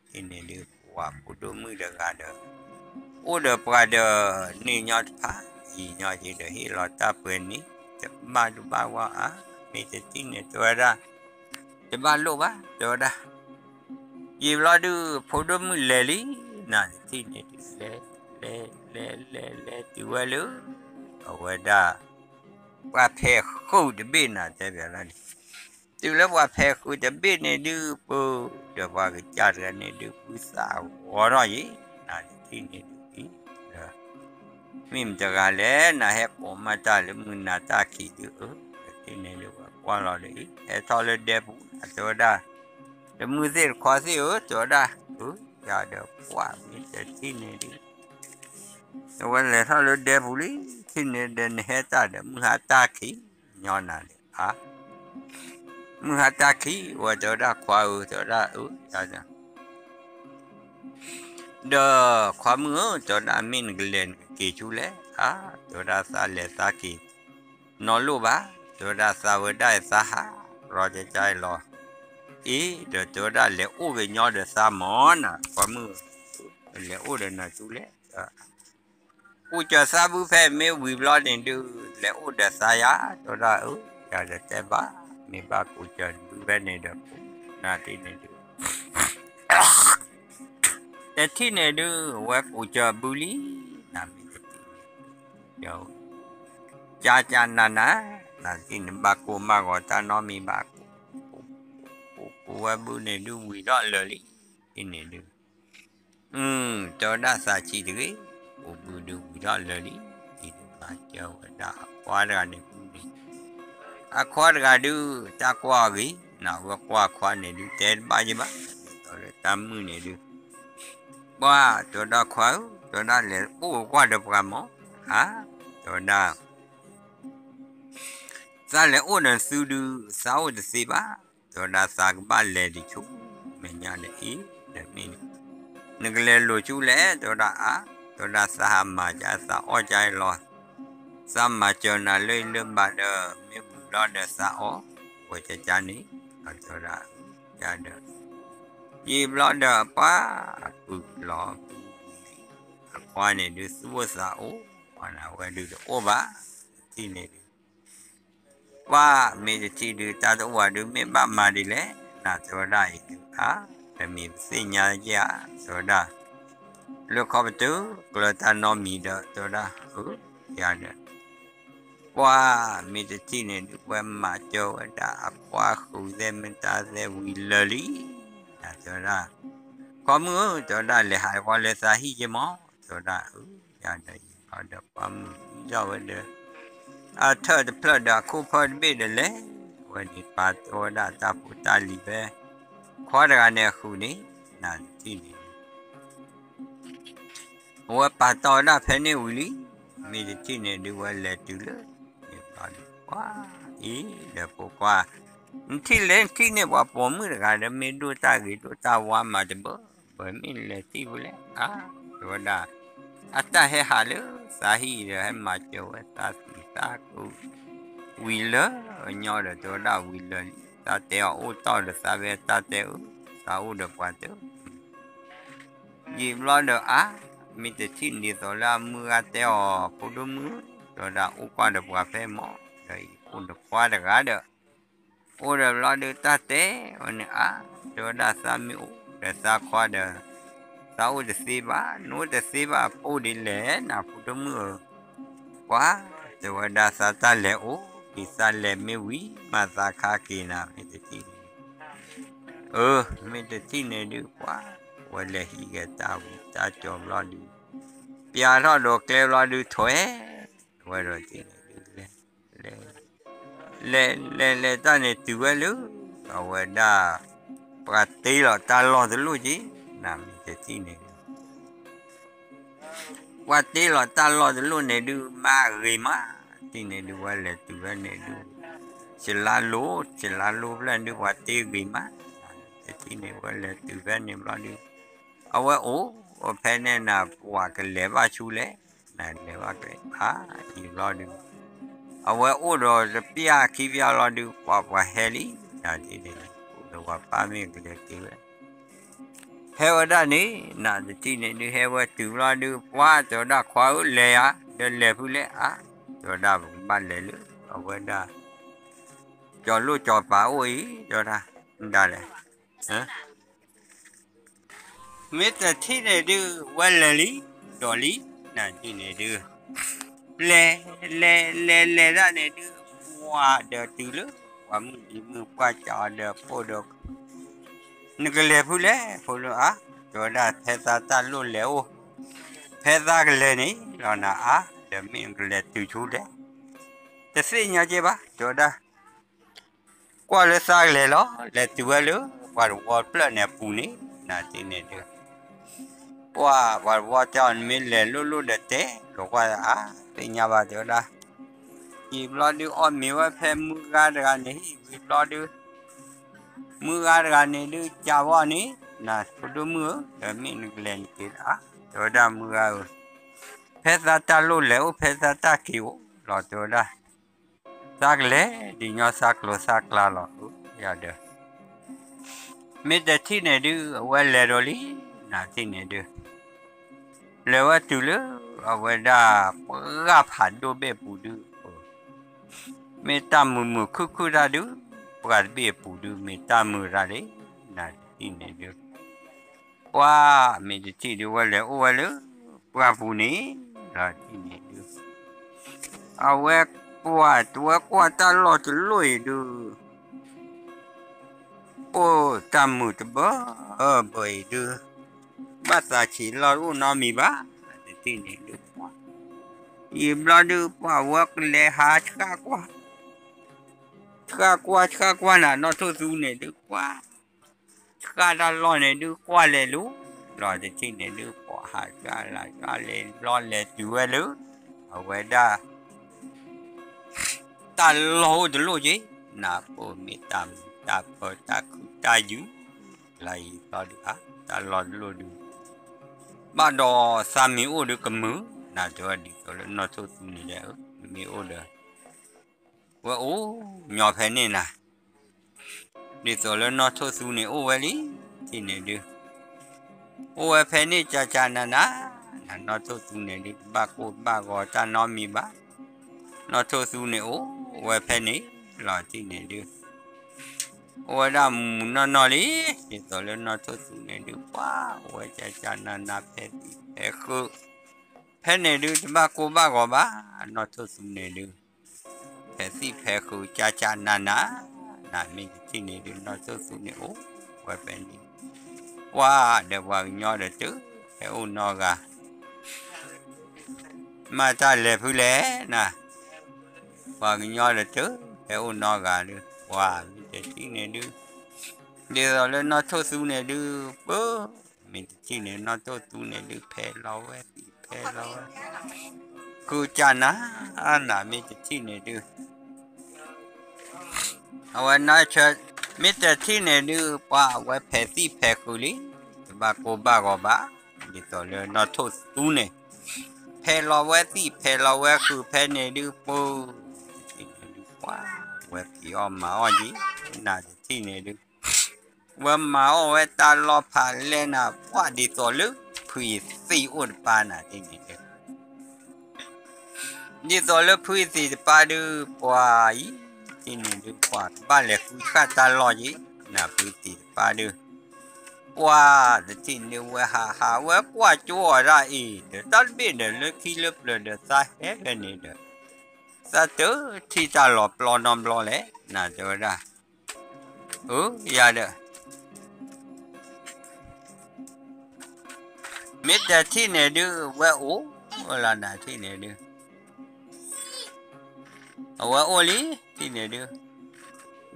ထံၣ်န့ၣ်ဒုးပှၤဖိဒိၣ်မုၣ်တဂၤဒီး အိၣ်ဒီးပှၤဒီးန့ၢ်ညီတဖၣ်, ယံာ်ညီက့ၤဒီးဟ့ၣ်လီၤတၢ်ပှဲၤန့ၣ်, တဘၣ်ဒုးဘၣ်ဝါအါ, မ့ၢ်တထံၣ်န့ၣ်တဲဝဲဒၣ်, တဘၣ်လိၣ်ဘၣ်, တဲဝဲဒၣ်, ယံာ်ဘျီဒုးဖိဒိၣ်မုၣ်လဲၤလံ, နတထံၣ်န့ၣ်ဒုး လဲၤ လဲၤ လဲၤ လဲၤ လဲၤတုၤဝဲလၢ အဝဲဒၣ် ပှၢ်ဖဲးဃုာ်တဘ့ၣ်နၤ တဲဘၣ်လၢန့ၣ်, တုၤလၢပှၢ်ဖဲးဃုာ်တဘ့ၣ်န့ၣ်ဒုး ပၢၤ ဒီးပှၤကစၢ်တဂၤန့ၣ်ဒုး ဘုသးဂီၤထီၣ်ယံၤ နတထံၣ်န့ၣ်ဒုး အံၤ ဒီး မ့ၢ်မတဂၤလဲၣ် နဟဲကိးမၤတၢ်လၢမုၢ်နၤတၢ်ခံးဒုး အၢ တထံၣ်န့ၣ်ဒုး ဝဲကွၢ်လီၤဒီးအံၤ ဟဲထီၣ်လၢဒဲပူၤ တဲဝဲဒၣ် တမုၢ်သ့ၣ်တခွါသ့ၣ်ဧၢ တဲဝဲဒၣ် အၢ ယၤဒီးကွၢ်မ့ၢ်တထံၣ်န့ၣ်ဒုး အဝဲလဲၤထီၣ်လၢဒဲပူၤလံ ထံၣ်န့ၣ်ဒီးနဟဲတၢ်ဒီး မုၢ်ဟါတၢ်ခံး ညီနၤန့ၣ် အါ မုၢ်ဟါတၢ်ခံး ဝဲတဲဝဲဒၣ်ခွါဧၢ တဲဝဲဒၣ်အၢ ယၤဒီး ဒီးခွါမုၣ်ဧၢ တဲဝဲဒၣ်မ့ၢ်နကလဲၤနကက့ၤဆူလဲၣ် အါ တဲဝဲဒၣ်သးလဲၤသးက့ၤ နီၢ်လိၣ်ဘၣ် တဲဝဲဒၣ်သးဝဲဒၣ်သးဟး ရီကကါအံၤလီၤ အ့ ဒီးတဲဝဲဒၣ်လဲၤအိၣ်ကညီဒီးသးမၢ်နၤ ခွါမုၣ် လဲၤအိၣ်ဒီးနၤဆူလဲၣ် ကိးကၢၤသးဘုဖဲမ့ၢ်ဝံၤဘျီန့ၣ်ဒုး လဲၤအိၣ်ဒီးသးယၤ တဲဝဲဒၣ်အၢ ယၤဒီးတဲဘၣ် မ့ၢ်ဘၣ်ကိးကၢၤဘုဖဲန့ၣ်ဒီး နတထံၣ်န့ၣ်ဒုး တထံၣ်န့ၣ်ဒုး အဝဲကိးကၢၤဘုလံ နမ့ၢ်တထံၣ်န့ၣ် ကၢ်ကၢ်နးနး နတထံၣ်န့ၣ် ဘၣ်ကိၢ်မးဂီၤတၢ်နီတမံၤဘၣ် ကိးဝဲဘုန့ၣ်ဒုးဝံၤထီၣ်လၢာ်လံ တထံၣ်န့ၣ်ဒုး တဲဝဲဒၣ်သးဆံးတဂ့ၤ ကိးဘုဒုးဝံၤထီၣ်လၢာ်လံ ဒ်သိးမၤစၢၤဝဲဒၣ်အခွါတဂၤန့ၣ်ဘုန့ၣ် အခွါတဂၤဒုး တၢ်ကွၢ်အီၤဂ့ၤ နဝဲကွၢ်ခွါန့ၣ်ဒုး တဲတဘၣ်ယဘၣ် ဒ်သိးလၢတၢ်မုၢ်န့ၣ်ဒုး ပှၢ် တဲဝဲဒၣ်ခွါဧၢ တဲဝဲဒၣ်လဲၤအိၣ်ကွၢ်ဒီးပှၤမၢ် အါ တဲဝဲဒၣ် သးလဲၤအိၣ်ဒီးသုဒုး သးအိၣ်တသ့ဘၣ် တဲဝဲဒၣ်သးကဘၣ်လဲၤဒံးဆူ မဲာ်ညါဒီးအံၤ ဒီးမ့ၢ် နကလဲၤလိာ်ဆူလဲၣ် တဲဝဲဒၣ်အါ တဲဝဲဒၣ်သးဟးမၤကါသးအီၣ်ကါအံၤလီၤ သးမၤစၢၤနၤလၢအံၤလၢဘၣ်ဒီး မ့ၢ်ဝံၤဘျီဒီးသးအီၣ် ဝဲကကါန့ၣ် တဲဝဲဒၣ် ယၤဒီး ယံာ်ဘျီဒီးအပှၢ် အပုၢ်လီၤ အခွါန့ၣ်ဒုးသူၣ်အိၣ်သးအိၣ် ဝဲဒုးတအိၣ်ဘၣ် တထံၣ်န့ၣ်ဒုး ပှၢ်မ့ၢ်တထံၣ်ဒုး တၢ်တအိၣ်ဘၣ်ဒုး မ့ၢ်ဘၣ်မၤဒ်လဲၣ် နတဲဝဲဒၣ်အံၤဒုး အါ တမ့ၢ်ပသ့ၣ်ညါယဲၢ်ဧါ တဲဝဲဒၣ် လၢခီပတုာ် ကျၢၤတၢ်နီတမံၤဒီး တဲဝဲဒၣ် အၢ ယၤဒီး ပှၢ်မ့ၢ်တထံၣ်န့ၣ်ဒုး ပှၢ်မ့ၢ်တထံၣ်န့ၣ်ဒုး ပှၢ်ဃုာ်သဲမတၤသဲဝံၤလၢာ်လံ နတဲဝဲဒၣ် ခီမုၣ်ဧၢ တဲဝဲဒၣ် လဲၤဟးကွၢ်လၢသးဟံၣ်က့မၢ် တဲဝဲဒၣ် အၢ ယၤဒီးယံာ်ဘျီဒီး ပှၢ်မုၢ်သံထီၣ်ဝဲဒီး အထၢၣ်တဖျၢၣ်ဒီးအခိၣ်ဖၢတဘ့ၣ်ဒီးလဲၤဝဲန့ၣ် ပာ်တီဝဲဒၣ်တၢ်ဖိတၢ်လံၤဖဲ ခွါတဂၤန့ၣ်အဃုာ်န့ၣ် နတထံၣ်န့ၣ် အဝဲပာ်တီဝဲဒၣ်ဖဲန့ၣ်ဝံၤလံ မ့ၢ်တထံၣ်န့ၣ်ဒုး ဝဲလဲၤတုၤလၢ န့ၣ်ဘျီဒုး ပှၢ်အံၤဒီးဖိခွါ နထံၣ်လဲၣ် နထံၣ်န့ၢ်ပှၤပိာ်မုၣ်တဂၤဒီး မ့ၢ်ဒိၣ်တၢ်ဂ့ၤဒိၣ်တၢ်ဝါမးတဘၣ် ဝဲမ့ၢ်လဲၤထံၣ်ဖဲလဲၣ် အါ တဲဝဲဒၣ် အတၢ်ဟဲဟးလၢသးဟံၣ်ဒီး ဟဲမၤစၢၤဝဲသးသံသးက ဝံၤလၢာ်ညီဒီး တဲဝဲဒၣ်ဝံၤလၢာ်လံ သးတဲအီၤအိၣ်တီၢ်ဒီးသးဝဲတၢ်တဲအၢ သးအိၣ်ဒီးပှၤတၢ် ယံာ်ဘျီဒီးအါ မ့ၢ်တထံၣ်ဒ်သိးလၢအမုၢ်ဂၤတဲအီၤ ဖိဒိၣ်မုၣ် တဲဝဲဒၣ်အိၣ်ကွၢ်ဒီးပှၤဖဲမၢ် ဒီးအံၤအိၣ်ဒီးခွါတဂၤဒီး အိၣ်ဒီးဘျီဒုးတၢ်တဲဝဲန့ၣ်အါ တဲဝဲဒၣ်သးမ့ၢ်အိၣ်ဒီးသးခွါဒီး သးအိၣ်တသ့ဘၣ် နအိၣ်တသ့ဘၣ် ပိၢ်ဒ်လဲၣ်နဖိဒိၣ်မုၣ်ဧၢ ပှၢ် တဲဝဲဒၣ်သးတၢ်လဲၤအိၣ် ဒ်သးလဲၤမ့ၢ်ဝံၤ မၤသးခါက့ၤနၤ မ့ၢ်တထံၣ်န့ၣ် အၢ မ့ၢ်တထံၣ်န့ၣ်ဒုးပှၢ် ဝဲလဲၤဟံးက့ၤတၢ်ဝံၤတၢ်ကၠီဘျီဒုး ပျးထီၣ်ဒီးကျဲဘျီဒုးထွဲ ဝဲဒီးတထံၣ်န့ၣ်ဒုး လဲၤ လဲၤ လဲၤ လဲၤတၢ်န့ၣ်တုၤဝဲလၢ အဝဲဒၣ် ပှၤတ့လီၤတၢ်လီၢ်တလိၣ်က့ၤ နမ့ၢ်တထံၣ်န့ၣ် ပှၤတ့လီၤတၢ်လီၢ်တလိၣ်န့ၣ်ဒုး မးဂ့ၤမး တထံၣ်န့ၣ်ဒုး ဝဲလဲၤတုၤဖဲန့ၣ်ဒုး စလါလိၤ စလါလိၤဖျၢၣ်ဒုး ပှၤတ့ဂ့ၤမး တထံၣ်န့ၣ် ဝဲလဲၤတုၤဖဲန့ၣ်ဘျီဒုး အဝဲအိၣ်ဖဲန့ၣ်နၤ ပှၤကလဲၤဘၣ်ဆူလဲၣ် နလဲၤဘၣ်ကျဲ အါ ယံာ်ဘျီဒုး အဝဲအိၣ်ဒီးတပျၢ်ခံပျၢ်လီၤဒုး ပှၤပှၤဟဲလံ နတထံၣ်န့ၣ် အိၣ်ဒီးပှၤပၢ်မ့ၢ်ကလဲၤက့ၤဝဲ ဟဲဝဲဒၣ်န့ၣ် နတထံၣ်န့ၣ်ဒုး ဟဲဝဲတုၤဘျီဒုး ပှၢ်တဲဝဲဒၣ်ခွါဧၢ လဲၤယၤ ဒီးလဲၤဖုလဲၣ် အါ တဲဝဲဒၣ်ပကဘၣ်လဲၤလၢ အဝဲဒၣ် ကၠီၤလိၣ်ကၠီၤပၤအိၣ်အံၤ တဲဝဲဒၣ် ဒ်လဲၣ် မ့ၢ်တထံၣ်န့ၣ်ဒုး ဝဲလဲၤလံ, ဒီးလံ, နထံၣ်န့ၣ်ဒုး, လဲၤ, လဲၤလဲၤလဲၤဒၣ်န့ၣ်ဒုး, ပှၤဒီးတုၤလၢ ပှၤမုၣ်ဒံးမုၣ်ပှၢ်ကးအီၤဒီးဖိဒီး, နကလဲၤဖုလဲၣ် ဖိလၢအါ, တဲဝဲဒၣ်ဖဲသးတၢ်လိၣ်လဲၤအိၣ်, ဖဲသးကလဲၤန့ၣ်လီၤနၤအါ, ဒီးမ့ၢ်နကလဲၤတုၤဆူလဲၣ်, တသ့ၣ်ညါက့ဘၣ် တဲဝဲဒၣ် ကွၢ်လၢသးကလဲၤလီၤ, လဲၤတုၤဝဲလၢ ပှၤတဝီဖျၢၣ်န့ၣ်အပူၤန့ၣ်, နထံၣ်န့ၣ်ဒုး, ပှၤ, ပှၤတဝီတဲအီၤ နမ့ၢ်လဲၤလိၣ်လိၣ်ဒီးတဲ, ကကွၢ်အါ, သ့ၣ်ညါဘၣ်တဲဝဲဒၣ်, ယံာ်ဘျီဒုးအီၣ်မ့ၤဝဲဖဲမုၢ်ဂၤတဂၤန့ၣ် ဟံၣ်ဝံၤဘျီဒုး, မုၢ်ဂၤတဂၤန့ၣ်ဒုး ကးဝီန့ၣ်, နဖိဒိၣ်မုၣ်ဧၢ, ဒီးမ့ၢ်နကလဲၤန့ၣ်က့ၤဧါ, တဲဝဲဒၣ်မုၢ်ဂၤဧၢ, ဖဲသးတၢ်လိၣ်လဲၤအိၣ် ဖဲသးတၢ်က့ၤအိၣ်လီၤ တဲဝဲဒၣ် သးကလဲၤဒ်ညီသးကျိၤသးကျါလီၤဧၢ, ယၤဒီး, မ့ၢ်တထံၣ်န့ၣ်ဒုး အဝဲလဲၤဒီးလံ, နထံၣ်န့ၣ်ဒုး, လဲၤဝဲတုၤလၢ အဝဲဒၣ် ပှၢ်ဖးဒိၣ်ဘ့ၣ်ပူၤဒုး, မ့ၢ်တၢ်မုာ်မုာ်ခုၣ်ခုၣ်တၢ်ဒုး, ပှၢ်တဘ့ၣ်အပူၤဒုး မ့ၢ်တၢ်မုာ်တၢ်လံ, နထံၣ်န့ၣ်ဒုး ပှၤမ့ၢ်တထံၣ်ဒုး ဝဲလဲၤအိၣ်ဝဲလၢ ပှၢ်ပူၤန့ၣ်, ဒီးထံၣ်န့ၣ်ဒုး, အဝဲကွၢ်တဝဲကွၢ်တၢ်လီၢ်တလီၢ်အံၤဒုး, ပှၢ်တၢ်မုာ်တဘၢဘၢအံၤဒုး, ဘၣ်သးဆံးလီၢ်တအိၣ်နီတမံၤဘၣ်, တထံၣ်န့ၣ်ဒုးပှၤ, ယံာ်ဘျီဒုးပှၤဝဲကလဲၤဟးဆှၣ်ကွၢ် ဆှၣ်ကွၢ်ဆှၣ်ကွၢ်နၤ နီၢ်ထိၣ်သူန့ၣ်ဒုးကွၢ်, ဆှၣ်တၢ်လီၢ်န့ၣ်ဒုးကွၢ်လဲၤလူၤ, လီၤတထံၣ်န့ၣ်ဒုး ပှၤဟးဆှၣ်လၢဆှၣ်လဲၤဘျီလဲၤတုၤဝဲလၢ, အဝဲဒၣ် တၢ်လီၢ်အိၣ်တလီၢ်က့ၤ, နဖိမ့ၢ်တၢ်မုာ်တၢ်ပၢတၢ်ခုၣ်တၢ်ယုၢ်, လၢယံာ်ဘျီဒုးဧါ, တၢ်လီၢ်တလီၢ်ဒုး, ဘၣ်ဒီးသးမ့ၢ်အိၣ်ဒီးကမုာ်, နတဲဝဲဒ်သိးလၢနီၢ်ထိၣ်သူန့ၣ်လဲၣ်, မ့ၢ်အိၣ်ဒီး ဝဲအိၣ်ညီဖဲန့ၣ်နၤ, ဒ်သိးလၢနီၢ်ထိၣ်သူန့ၣ်အိၣ်ဝဲလံ, ထံၣ်န့ၣ်ဒုး, အိၣ်ဝဲဖဲန့ၣ်ကၢ်ကၢ်နၤနၤ, နနီၢ်ထိၣ်သူန့ၣ်ဒုး တဘၣ်ကိၢ်တဘၣ်ဂီၤတၢ်နီတမံၤဘၣ်, နီၢ်ထိၣ်သူန့ၣ်အိၣ်ဝဲဖဲန့ၣ်လီၤ, ထံၣ်န့ၣ်ဒုး, အိၣ်ဝဲဒၣ်မုၢ်မုၢ်နီၢ်နီၢ်လံ, ဒ်သိးလၢနီၢ်ထိၣ်သူန့ၣ်ဒုး ပှၤအိၣ်ဝဲကၢ်ကၢ်နၤနၤ ဖဲသံၣ်ဖဲဃုာ်, ဖဲန့ၣ်ဒုး တဘၣ်ကိၢ်ဘၣ်ဂီၤဘၣ်, နီၢ်ထိၣ်သူန့ၣ်ဒုး ဖဲသံၣ်ဖဲဃုာ်ကၢ်ကၢ်နၤနၤ, နမ့ၢ်တထံၣ်န့ၣ်ဒုး နီၢ်ထိၣ်သူန့ၣ်အိၣ်ဝဲဖဲန့ၣ်, ပှၤဒီးပှၤကညီဒီးတုၤဖဲအိၣ်နီတဂၤ, မ့ၢ်တၢ်လဲၤဖုလဲၣ်နၤ, ပှၤကညီဒီးတုၤဖဲအိၣ်နီတဂၤဒုး ပှၤမ့ၢ်တထံၣ်န့ၣ်ဒုး, ဒ်သိးလၢနီၢ်ထိၣ်သူန့ၣ်ဒုး ပၢ်, မ့ၢ်တထံၣ်န့ၣ် နီၢ်ထိၣ်သူန့ၣ်ဒုး ဖဲလီၤဝဲသံၣ်ဖဲလီၤဝဲ, ဃုာ်ကၢ်နၤ, နမ့ၢ်တထံၣ်န့ၣ်ဒုး အဝဲနီၢ်ဆၢ, မ့ၢ်တထံၣ်န့ၣ်ဒုး ပှၤအဝဲဖဲသံၣ်ဖဲဃုာ်လံ, တဘၣ်ကိၢ်ဘၣ်ဂီၤဘၣ်, ဒ်သိးလၢနီၢ်ထိၣ်သူန့ၣ်, ဖဲလီၤဝဲသံၣ်ဖဲလီၤဝဲဃုာ်ဖဲန့ၣ်ဒုး ပၢ်, တထံၣ်န့ၣ်ဒုး ပှၤဝဲဖံးအီၣ်မၤအီၣ်က့ၤ, နတထံၣ်န့ၣ်ဒုး ဝဲမၤအီၣ်ဝဲတၢ်လီၢ်ဖးလဲၢ်နၤ ပှၤဒ်သိးလၢ ဖုအံၤသ့ၣ်အိၣ်တပၤနၤ တထံၣ်န့ၣ်ဒုး ဒ်သိးလၢဖုအံၤသ့ၣ်တပၤဒုး ပှၤအံၤ တထံၣ်န့ၣ်ဒုး ပှၤကဘၣ်လဲၤဃုဆှၣ်တၢ်လီၢ်က့ၤ နဖုအံၤသ့ၣ်တပၤဒုး ပှၤတထံၣ်န့ၣ်ဝဲဟးဟးဝဲကွၢ်ကၠိအီၤဒၣ်အံၤ ဒီးတၢ်တဘ့ၣ်ဒီးလၢခံလၢပျၢၤဒီးသးဟဲဖဲန့ၣ်ဒီး သးတထံၣ်တၢ်လီၤပျီနီတဘျီလဲၣ် နတဲဝဲဒၣ် အၢ ယၤဒီး မ့ၢ်တထံၣ်န့ၣ်ဒုး ဝဲအိၣ်လီၤ နထံၣ်န့ၣ်ဒုး အဝဲအိၣ်လံ ထံၣ်န့ၣ်ဒုး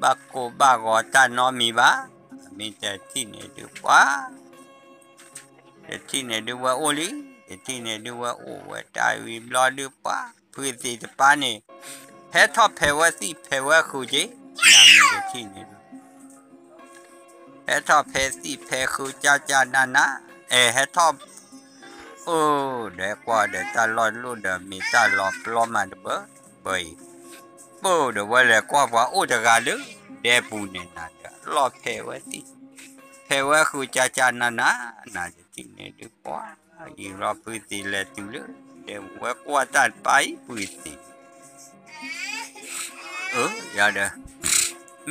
ဘၣ်ကိၢ်ဘၣ်ဂီၤတၢ်နီတမံၤဘၣ် မ့ၢ်တထံၣ်န့ၣ်ဒုးပှၤ တထံၣ်န့ၣ်ဒုးဝဲအိၣ်လံ တထံၣ်န့ၣ်ဒုးဝဲအိၣ်ဝဲတၢ်ဝံၤဘျီဒုးပှၤ ဖုသ့ၣ်တပၤန့ၣ် ဟဲထီၣ်ဖဲးဝဲသံၣ်ဖဲးဝဲဃုာ်က့ၤ နမ့ၢ်တထံၣ်န့ၣ်ဒုး ဟဲထီၣ်ဖဲးသံၣ်ဖဲးဃုာ်ကၢ်ကၢ်နးနး အဲ ဟဲထီၣ် အိၣ်ဒီးကွၢ်ဒီးတၢ်လီၢ်တလီၢ်ဒီးမ့ၢ်တၢ်လီၤပျီမးတဘၢဘၢအံၤ ပၢ်ဒီးဝဲလဲၤကွၢ်ပှၤအိၣ်တဂၤလၢဒဲပူၤန့ၣ်နၤဒီး လီၢ်ဖဲးဝဲသံၣ် ဖဲးဝဲဃုာ်ကၢ်ကၢ်နးနး နတထံၣ်န့ၣ်ဒုးပှၤ ယံာ်လီၤဖုသ့ၣ်လဲၤတုၤလၢ ဒဲပူၤဝဲကွၢ်တၢ်တပၤအံၤဖုသ့ၣ် အၢ ယၤဒီး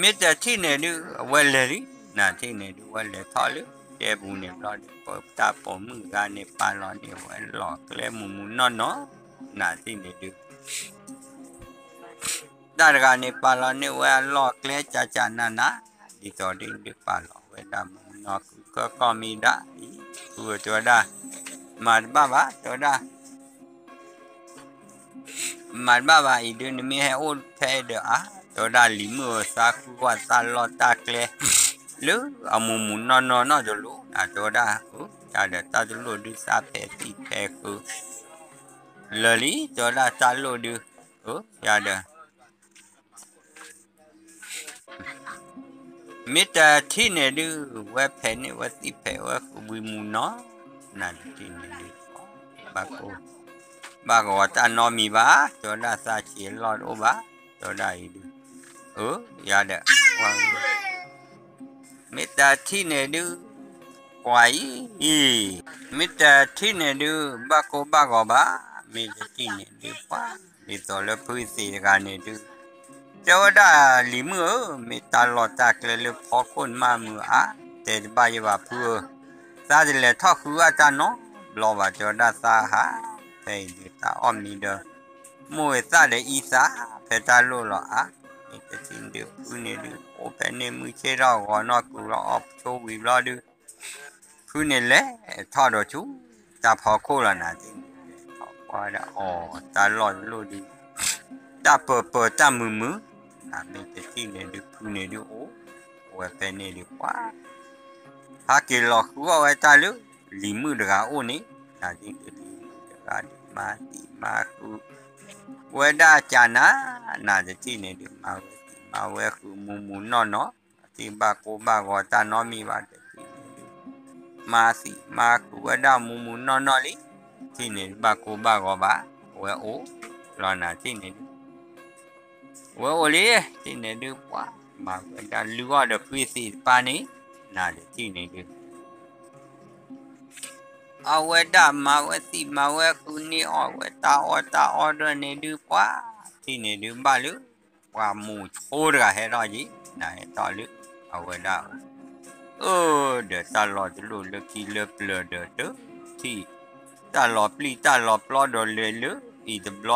မ့ၢ်တထံၣ်န့ၣ်ဒုး အဝဲလဲၤလံ နထံၣ်န့ၣ်ဒုး ဝဲလဲၤထီၣ်လၢ ပှၤကညီဖိလၢအအိၣ်လၢတၢ်ဒူၣ်တဲပူၤန့ၣ်ဘျီဒီး ပတၢ်ပိာ်မုၣ်တဂၤန့ၣ် ပာ်လီၤန့ၢ်ဝဲလီၢ်ကျဲမူးမူးနီၢ်နီၢ် နၤတထံၣ်န့ၣ်ဒုး တၢ်တဂၤန့ၣ် ပာ်လီၤန့ၢ်ဝဲအလီၢ်ကျဲကၠးကၠးနးနး, ဒ်သိးဒ်န့ၣ်ဒုးပာ်လီၤဝဲဒၣ်မူးနီၢ်ကုၤခၢၣ်ကီၢ်မံၤဒၣ်အံၤ, ဖုဧၢ တဲဝဲဒၣ်, မၤတဘၣ်ဘၣ် တဲဝဲဒၣ်, မၤတဘၣ်ဘၣ်အံၤဒုး နမ့ၢ်ဟဲအိၣ်ဖဲအံၤဒီးအါ, တဲဝဲဒၣ် လံၤမုၣ်ဧၢ သးဃုကွၢ်တၢ်လီၢ်တၢ်ကျဲ လၢအမူးမူးနီၢ်နီၢ်နီၢ်တလိၤ နၤတဲဝဲဒၣ်, အၢ ယၤဒီးတၢ်တလိၣ်ဒုးသးဖဲးသံၣ်ဖဲးဃု လၢာ်လံ တဲဝဲဒၣ်တၢ်လိၣ်ဒုး, အၢ ယၤဒီး မ့ၢ်တထံၣ်န့ၣ်ဒုး ဝဲဖဲးန့ၢ်ဝဲသံၣ်ဖဲးဝဲဃုဝံၤမူးနီၢ်, နၤတထံၣ်န့ၣ်ဒုး ဘၣ်ကိၢ် ဘၣ်ကဝီၤတၢ်နီတမံၤဘၣ်, တဲဝဲဒၣ်သးဆံးအလီၢ်တအိၣ်ဘၣ်, တဲဝဲဒၣ်အံၤဒုး, အၢ ယၤဒီး မ့ၢ်တထံၣ်န့ၣ်ဒုး ကွၢ်အံၤ, မ့ၢ်တထံၣ်န့ၣ်ဒုး ဘၣ်ကိၢ်ဘၣ်ဂီၤဘၣ်, မ့ၢ်တထံၣ်န့ၣ်ဒုး ပှၤ ဒ်သိးလၢဖုသ့ၣ်တဂၤန့ၣ်ဒုး တဲဝဲဒၣ်လံၤမုၣ်ဧၢ, မ့ၢ်တၢ်လီၢ်တၢ်ကျဲလၢဖီခိၣ်န့ၣ်မးမုာ်အါ, တဲတဘၣ်ယဘၣ်ဖုဧၢ, သးတလဲၤထီၣ်ဃုအတၢ်နီတဘျီဘၣ်, တဲဝဲဒၣ်သးဟး ဖဲအံၤဒုးတၢ်အီၣ်မံၤဒီး မိၢ်ဝဲသၣ်ဒီးအံသး ဖဲတၢ်လိၣ်လီၤအါ, မ့ၢ်တထံၣ်န့ၣ်ဒုး ဖုန့ၣ်ဒုး အိၣ်ဖဲန့ၣ်မုၢ်ဆ့ၣ်ထီၣ်ဂီၤနီၢ်ကုၤလီၤအီၣ်ဆိဝံၤဘျီဒုး ဖုန့ၣ်လဲၤထီၣ်ဒီးဆူ တၢ်ဖီခိၣ်လီၤနၤတထံၣ်န့ၣ်ဒုး လဲၤထီၣ်ကွၢ်ဒၣ်အီၤ တၢ်လီၢ်တလိၣ်ဒုး တၢ်ပၢၤပၢၤတၢ်မုာ်မုာ်, နၤမ့ၢ်တထံၣ်န့ၣ်ဒုး ဖုန့ၣ်ဒုးအိၣ်ဝဲဖဲန့ၣ်ဒုး ပှၤ ဟးက့ၤလီၤဃုအီၣ်ဝဲတၢ်လၢ လံၤမုၣ်တဂၤအိၣ်န့ၣ်, နၤဒ်န့ၣ်ဒုး လံၤမုၣ်တဂၤဒုးမၤသံၣ်မၤဃု ဝဲဒၣ်ကၠးနၤ, နၤတထံၣ်န့ၣ်ဒုး မၤဝဲသံၣ်မၤဝဲဃုမူးမူးနီၢ်နီၢ်, တထံၣ်ဘၣ်ကိၢ်ဘၣ်ဂီၤတၢ်နီတမံၤဘၣ်တထံၣ်န့ၣ်ဒုး မၤသံၣ်မၤဃုဝဲဒၣ်မူးမူးနီၢ်နီၢ်လံ, တထံၣ်န့ၣ်ဒုး ဘၣ်ကိၢ်ဘၣ်ဂီၤဘၣ်, ဝဲအိၣ်လီၤနၤတထံၣ်န့ၣ်ဒုး ဝဲအိၣ်လံ, တထံၣ်န့ၣ်ဒုး ပှၤမၤဝဲဒၣ်လုၢ်အီၣ်ဒီးဖုသ့ၣ်တဖၣ်န့ၣ်, နၤတထံၣ်န့ၣ်ဒုး အဝဲဒၣ်မၤဝဲသံၣ်မၤဝဲဃုန့ၢ်အီၣ်ဝဲတၢ်အီၣ်တၢ်အီဒီးန့ၣ်ဒုး ပှၤ တထံၣ်န့ၣ်ဒုး ဘၣ်လၢ ပှၤမူးဆိတဂၤဟဲထီၣ်က့ၤ, နၤဟဲထီၣ်လၢ အဝဲဒၣ် အၢ ဒီးတၢ်လီၢ်တလိၣ်လၢခံလၢပျၢၤဒီးတထံၣ်, တၢ်လီၤပျံၤတၢ်လီၤပျီဒီးလဲၤလၢအံၤတဘျီဒီး ပှၤ မ့ၢ်တ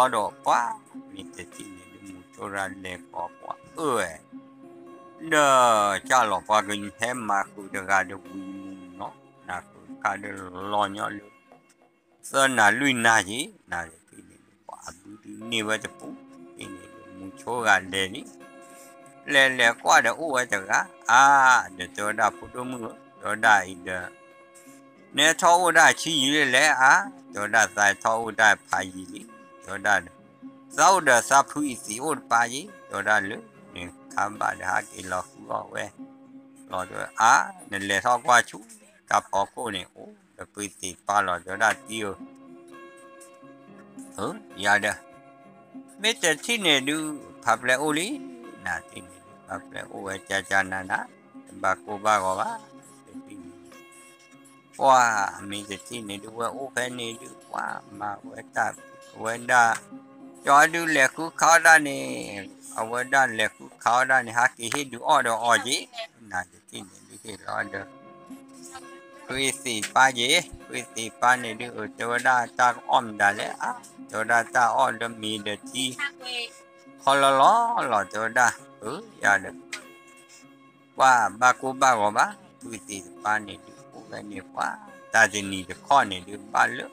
ထံၣ်န့ၣ်ဒုး မူးဆိတဂၤလဲၤကိးပှၤအၢဝဲ ဒီးကၢ်လီၤပှၤကဟဲမၤဃုာ်တဂၤဒီးဝံၤမူးနီၢ်, နၤဃုာ်တခါဒီးလီၤညီလၢ သၢနၤလွံၢ်နၤက့ၤ, နၤတထံၣ်န့ၣ်ဒုး ပှၤအဘုဒုးန့ၢ်ဝဲတပူၤ, တထံၣ်န့ၣ်ဒုး မူးဆိဂၤလဲၤလံ, လဲၤလဲၤကွၢ်ဒီးအိၣ်ဝဲတဂၤ, အါ ဒီးတဲဝဲဒၣ်ဖိဒိၣ်မုၣ်ဧၢ, တဲဝဲဒၣ်အံၤဒီး နထီၣ်အိၣ်ဒၣ်ဆံးယံာ်လံလဲၣ်အါ, တဲဝဲဒၣ်သးထီၣ်အိၣ်ဒၣ်ဖးယံာ်လံ, တဲဝဲဒၣ်ဒီး သးအိၣ်ဒီးသးဖုအံၤသံးအိၣ်တပၤယ့ၤ, တဲဝဲဒၣ်လၢ နခါဘၣ်ဒီးဟးက့ၤလီၤဃုအီၣ်ဝဲ, လီၤတဲဝဲအါ, နလဲၤထီၣ်ကွၢ်ဆူ တၢ်ဖီခိၣ်န့ၣ် အိၣ်ဒီးဖုသ့ၣ်တဖၣ်လီၤ, တဲဝဲဒၣ်တံၤဧၢ အၢ ယၤဒီး မ့ၢ်တထံၣ်န့ၣ်ဒုး ဖးပျဲၢ်အိၣ်လံ, နၤတထံၣ်န့ၣ်ဒုး ဖးပျဲၢ်အိၣ်ဝဲကၠးကၠးနးနး, တဘၣ်ကိၢ်ဘၣ်ဂီၤဘၣ်, တထံၣ်န့ၣ်ဒုး ပှၤ မ့ၢ်တထံၣ်န့ၣ်ဒုး ဝဲအိၣ်ဖဲန့ၣ်ဒုး ပှၤမၤဝဲတၢ် ဝဲဒၣ် ကၠီဒုးလဲၤဃုခးအီၣ်တၢ်န့ၣ်, အဝဲဒၣ်လဲၤဃုခးအီၣ်တၢ်န့ၣ် ဟးက့ၤဟ့ၣ်ဒုးအီၣ်ဒီးအီၤက့ၤ, နၤတထံၣ်န့ၣ်ဒုးဟ့ၣ်လီၤဒီး ဃုသ့ၣ်ပၢ်က့ၤ, ဃုသ့ၣ်ပၢ်န့ၣ်ဒုး အၢ တဲဝဲဒၣ်တၢ်အီၣ်မတၤလဲၣ်အါ, တဲဝဲဒၣ်တၢ်အီၣ်လၢမ့ၤဒီးထံ ခီလီၤလီၤလီၤ တဲဝဲဒၣ်, အၢ ယၤဒီး ပှၤဘၣ်ကိၢ်ဘၣ်ဂီၤဘၣ်, ဃုသ့ၣ်ပၢ်န့ၣ်ဒုး အိၣ်ဝဲန့ၣ်ပှၤ တၢ်တနံၤတခီန့ၣ်ဒုး ဘၣ်လၢ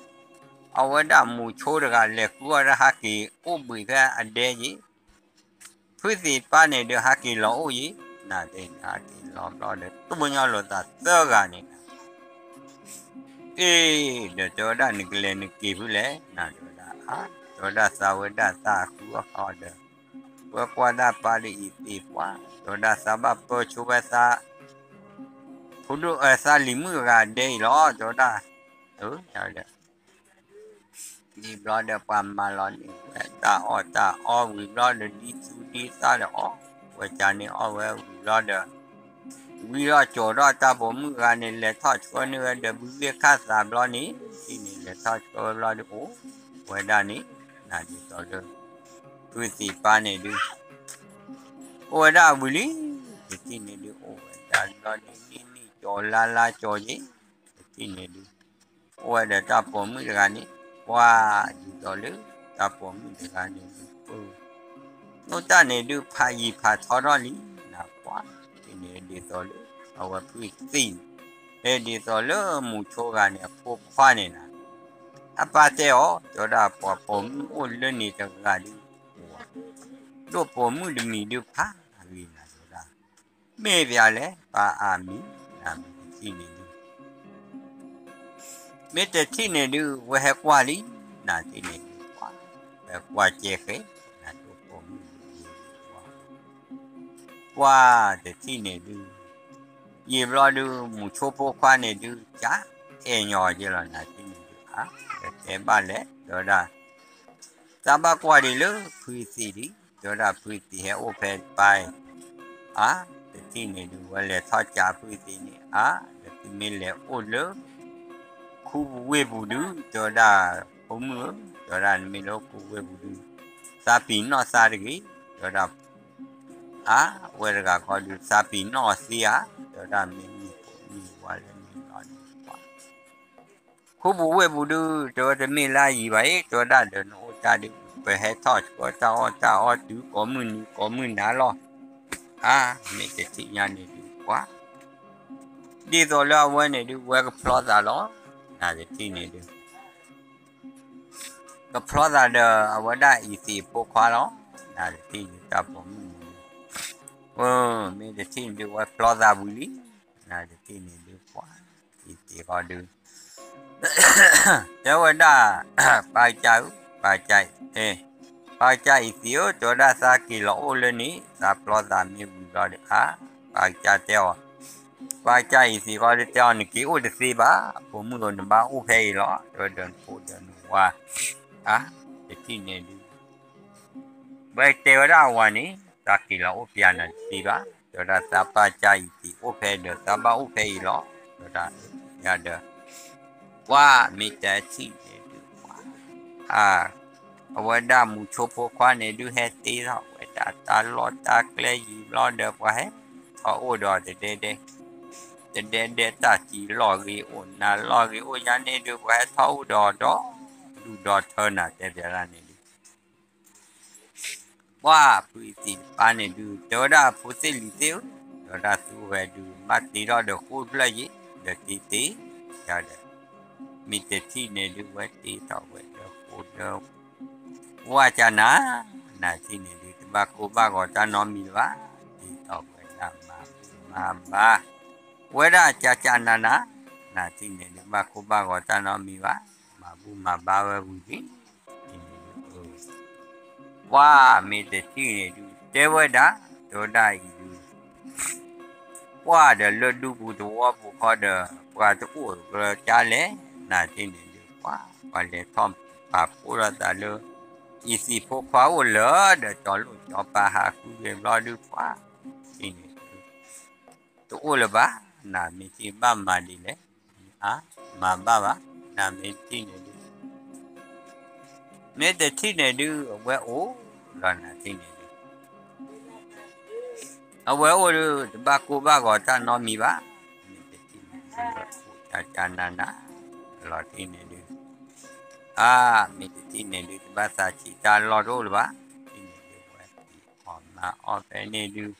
အဝဲဒၣ်မူးဆိတဂၤလဲၤဃုအီၣ်တၢ်ဟးက့ၤအိၣ်ဘှံးဖဲအဒဲက့ၤ ဖုသ့ၣ်တဖၣ်န့ၣ်ဒုး ဟးက့ၤလီၤအိၣ်ယံၤ, နၤသ့ၣ်န့ၣ် ဟးက့ၤလီၤဘျီဒီး တိၢ်ညီလိာ်သးသၢဂၤန့ၣ်နၤ, အ့ ဒီးတဲဝဲဒၣ်နကလဲၤနက့ၤဖုလဲၣ်, နၤတဲဝဲဒၣ်အါ, တဲဝဲဒၣ်သးဝဲဒၣ်သးဃုအီၣ်ဃုအီဒီး ဝဲကွၢ်တၢ်ပၢ်ဒီးအံၤသ့ၣ်ပှၤ, တဲဝဲဒၣ်သးဘၣ်ပၢဆိဝဲသး ဖိဒိၣ် သးလံၤမုၣ်ဂၤဒဲအံၤလီၤ, တဲဝဲဒၣ်, အၢ ဒီး ဒ်ဘျီဒီးပှၤမၤလီၤန့ၢ်ဝဲတၢ်အီၣ်တၢ်အီဝံၤဘျီဒီး ဒ်သူၣ်ဒ်သးဒီးအီၣ်ဝဲကန့ၣ်အီၣ်ဝဲဝံၤဘျီဒီး ဝံၤဒီးကၠီၤထီၣ်တၢ်ပိာ်မုၣ်ဂၤန့ၣ် လဲၤထီၣ်ဆှၢန့ၢ်ဝဲဒီးဘုဘ့ၣ်ခၣ်သးဘျီန့ၣ်, ဒ်န့ၣ်လဲၤထီၣ်ဆှၢဝဲဘျီဒီးအိၣ်ဝဲဒၣ်န့ၣ်, နၤဒ်သိးလၢ ဖုသ့ၣ်ပၢ်န့ၣ်ဒုး အိၣ်ဝဲဒၣ်ဝံၤလံ, တထံၣ်န့ၣ်ဒုးအိၣ်ဝဲဒၣ်ဘျီဒုး နံၣ်နံၣ် ကၠီလါလါကၠီယ့ၣ်, တထံၣ်န့ၣ်ဒုး အိၣ်ဝဲဒီးတၢ်ပိာ်မုၣ်တဂၤန့ၣ်, ပှၤဒ်သိးလၢတၢ်ပိာ်မုၣ်တဂၤန့ၣ်ဒုး အိၣ်တၢ်န့ၣ်ဒုး ဖးယံာ်ဖးထီထီၣ်လံနၤ, ပှၤတထံၣ်န့ၣ်ဒ်သိးလၢ အဝဲဖုသံၣ်, ဒ်သိးလၢမူဆိဂၤန့ၣ် အဖိခွါန့ၣ်နၤ, အပၢ်တဲအီၤ တဲဝဲဒၣ် ပှၤပိာ်မုၣ်အိၣ်လၢန့ၣ်တဂၤဒုး ဒိၣ်ပိာ်မုၣ်တမံၤဒုးဖးဂ့ၤနၤ တဲဝဲဒၣ်, မ့ၢ်ပၠးလဲၣ် ပၢ်အါမံၤနၤ, မ့ၢ်တထံၣ်န့ၣ်ဒုး မ့ၢ်တထံၣ်န့ၣ်ဒုး ဝဲဟဲကွၢ်လံနၤ, တထံၣ်န့ၣ်ဒုး ပှၤ ဝဲကွၢ်ကဲဃဲ နၤဒိၣ်ပိာ်မုၣ်ဒုးယ့ၢ်ဘျီ ပှၤတထံၣ်န့ၣ်ဒုး ယံာ်ဘျီဒုး မူဆိဖိခွါန့ၣ်ဒုး ကအဲၣ်ညီက့လီၤနၤ, တထံၣ်န့ၣ်ဒုး အါ ဒီးတဲဘၣ်လဲၣ် တဲဝဲဒၣ်, သးဘၣ်ကွၢ်ဒံးလၢဖုသံၣ်ဒံး, တဲဝဲဒၣ်ဖုသံၣ်ဟဲအိၣ်ဖဲတပၤအံၤ, အါ တထံၣ်န့ၣ်ဒုး ဝဲလဲၤထီၣ်ကးဖုသံၣ်န့ၣ်, အါ ဒီးသုမ့ၢ်လဲၤအိၣ်လၢ ခူပူၤဝ့ၢ်ပူၤဒုး တဲဝဲဒၣ်, ဖိမုၣ်ဧၢ တဲဝဲဒၣ် နမ့ၢ်လၢခူပူၤဝ့ၢ်ပူၤဒုး သးပ့ၤနီၣ်သးတဂ့ၤ, တဲဝဲဒၣ်, အါ ဝဲတဂၤဃီဒုး သးပ့ၤနီၣ်အီၤသ့ဧါ, တဲဝဲဒၣ် မ့ၢ်မ့ၢ်ဖိမ့ၢ်ဝါလၢမ့ၢ်လီၤန့ၣ် ပှၤ ခူပူၤဝ့ၢ်ပူၤဒုး တဲဝဲတမ့ၢ်လၢအယံၤဘၣ်အံၤ တဲဝဲဒၣ် ဒီးနအိၣ်တၢ်ဒုး ပဟဲထီၣ်ဆှၢတၢ်အီၣ်တၢ်အီတုၤကိးမုၢ်နံၤကိးမုၢ်နၤလီၤ, အါ မ့ၢ်တထံၣ်ညါန့ၣ်ဒုး ပှၤ ဒ်သိးလၢအဝဲန့ၣ်ဒုး ဝဲကဖျီသးလီၤ, နတထံၣ်န့ၣ်ဒုး ကဖျီသးဒီးအဝဲဒၣ်အံၤသံးအဖိခွါလီၤ, နတထံၣ်န့ၣ်တၢ်ပိာ်မုၣ်န့ၣ်ဒုး, မ့ၢ်တထံၣ်န့ၣ်ဒုး ဝဲဖျီသးဝံၤလံ, နတထံၣ်န့ၣ်ဒုး ပှၤ အံၤသံးဃီဒုး တဲဝဲဒၣ်, ပၢ်ကစၢ်ဧၢ, ပၢ်ကစၢ်, ပၢ်ကစၢ်အံၤသံးဧၢ, တဲဝဲဒၣ်သးက့ၤလီၤအိၣ်လၢန့ၣ် သးဖျီသးမ့ၢ်ဝံၤဘျီဒီး အါ ပၢ်ကစၢ်တဲအီၤ, ပၢ်ကစၢ်အံၤသံးဃီဒုးတဲအီၤ နက့ၤအိၣ်တသ့ဘၣ်, အဖိမုၣ်ဧၢ နဘၣ်အိၣ်ဖဲအံၤလီၤ, တဲဝဲဒီးနဖိဒီးနဝၤ, အါ တထံၣ်န့ၣ်ဒုး ဝဲတဲဝဲဒၣ်အဝၤန့ၣ် သးက့ၤလီၤအိၣ်ပျၢ်နၤတသ့ဘၣ်, တဲဝဲဒၣ်သးပၢ်ကစၢ်အံၤသံးအိၣ်ဖဲဒီး သးဘၣ်အိၣ်ဖဲအံၤလီၤ, တဲဝဲဒၣ်, ယၤဒီး ပှၤမ့ၢ်တထံၣ်န့ၣ်ဒုး ပှၤ အဝဲဒၣ်မူဆိဖိခွါန့ၣ်ဒုး ဟဲတ့ထီၣ်ဝဲဒၣ်တၢ်လီၢ်တၢ်ကျဲယံာ်ဘျီဒီး ပှၤဟဲထီၣ်အိၣ်ဒီးတဒဲဒဲ, တဒဲဒဲတၢ်စံးလီၢ်ဂ့ၤအိၣ်နၤလီၢ်ဂ့ၤအိၣ်ညါန့ၣ်ဒုး ပှၤဟဲထီၣ်အိၣ်ဒီးဒီဒူၣ်ဒီထၢနၤ တဲပျးဒၣ်န့ၣ်ဒုး ပှၤဖုအံၤသံးတပၢ်န့ၣ်ဒုး တဲဝဲဒၣ်ဖိသ့ၣ်လံၤသ့ၣ်ဧၢ, တဲဝဲဒၣ်သုဝဲဒုး ဘၣ်တ့ထီၣ်ဒီးဃိဖျၢၣ်ယ့ၣ် ဒီးတ့တ့, ယၤဒီး မ့ၢ်တထံၣ်န့ၣ်ဒုး ဝဲတ့ထီၣ်ဝဲဒီးဃိဒီး ဝဲကနၤ, နတထံၣ်န့ၣ်ဒုး တဘၣ်ကိၢ်ဘၣ်ဂီၤတၢ်နီတမံၤလၢၤဘၣ်, တ့ထီၣ်ဝဲဒၣ်မၤဘူၣ်မၤဘါ ဝဲဒၣ်ကကနၤနၤ, နတထံၣ်န့ၣ်ဒုး ဘၣ်ကိၢ်ဘၣ်ဂီၤတၢ်နီတမံၤဘၣ်, မၤဘူၣ်မၤဘါဝဲဝံၤလံ, ပှၤမ့ၢ်တထံၣ်န့ၣ်ဒုး တဲဝဲဒၣ်, တဲဝဲဒၣ်အံၤဒုး ပှၤဒီးလၢဒူပူၤသဝီပူၤခီဒီး ပှၤတအိၣ်ကလၢကၢ်လဲၣ်, နတထံၣ်န့ၣ်ဒုး ပှၤ ပှၤလဲၤထီၣ်ပာ်ဖှိၣ်ထီၣ်သးလၢ အံၤသံးဖိခွါအိၣ်လၢာ်ဒီး ကၠီလိၣ်ကၠီပၤဟးဃုက့ၤဘျီဒုး ပှၤ တထံၣ်န့ၣ်ဒုး တအိၣ်လၢၤဘၣ်, နမ့ၢ်ထံၣ်ဘၣ်မၤဒ်လဲၣ်, အါ မၤဘၣ်ဘၣ်, နမ့ၢ်ထံၣ်န့ၣ်ဒုး မ့ၢ်တထံၣ်န့ၣ်ဒုး အဝဲအိၣ်လီၤ နတထံၣ်န့ၣ်ဒုး အဝဲအိၣ်ဒုး တဘၣ်ကိၢ်ဘၣ်ဂီၤတၢ်နီတမံၤဘၣ်, မ့ၢ်တထံၣ်န့ၣ်ဒုး ဝဲအိၣ်ကကနၤနၤ, လီၤတထံၣ်န့ၣ်ဒုး အါ မ့ၢ်တထံၣ်န့ၣ်ဒုး တဘၣ်သးဆံးတၢ်လီၢ်တအိၣ်လၢၤဘၣ်, တထံၣ်န့ၣ်ဒုး ဝဲသံးအီၣ်မၤအီၣ်ဖဲန့ၣ်ဒုး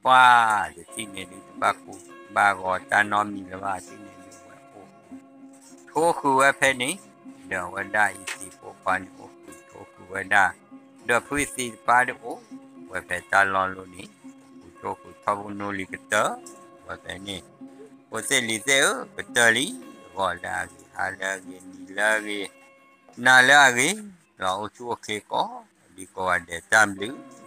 ပှၤတထံၣ်န့ၣ်ဒုး တဘၣ်ကိၢ်ဘၣ်ဂီၤတၢ်နီတမံၤလၢၤဘၣ်, တထံၣ်န့ၣ်ဒုး ဝဲအိၣ်ဃုာ်ထိဃုာ်ဝဲဖဲန့ၣ်, ဒီးအဝဲဒၣ်အံၤသံးဖိခွါန့ၣ် အိၣ်ဃုာ်ထိဃုာ်ဝဲဒၣ်, ဒီးဖုသံးတပၤဒုးအိၣ်ဝဲဖဲတၢ်လီၢ်လီၤန့ၣ် အိၣ်ဃုာ်ထိဃုာ်ထီဘိနိလံၤကတၢၢ်ဝဲဖဲန့ၣ်, ဖိသ့ၣ်လံၤသ့ၣ်ဧၢ ကတၢၢ်လံ, ဂီၤလၢအဂ့ၤ ဟါလၢအဂ့ၤ နံၤလၢအဂ့ၤ နၤလၢအဂ့ၤ, လီၤအိၣ်ဆူၣ်အိၣ်ချ့ကိးဒံကိးဂၤဒဲး တၢ်ဘျုး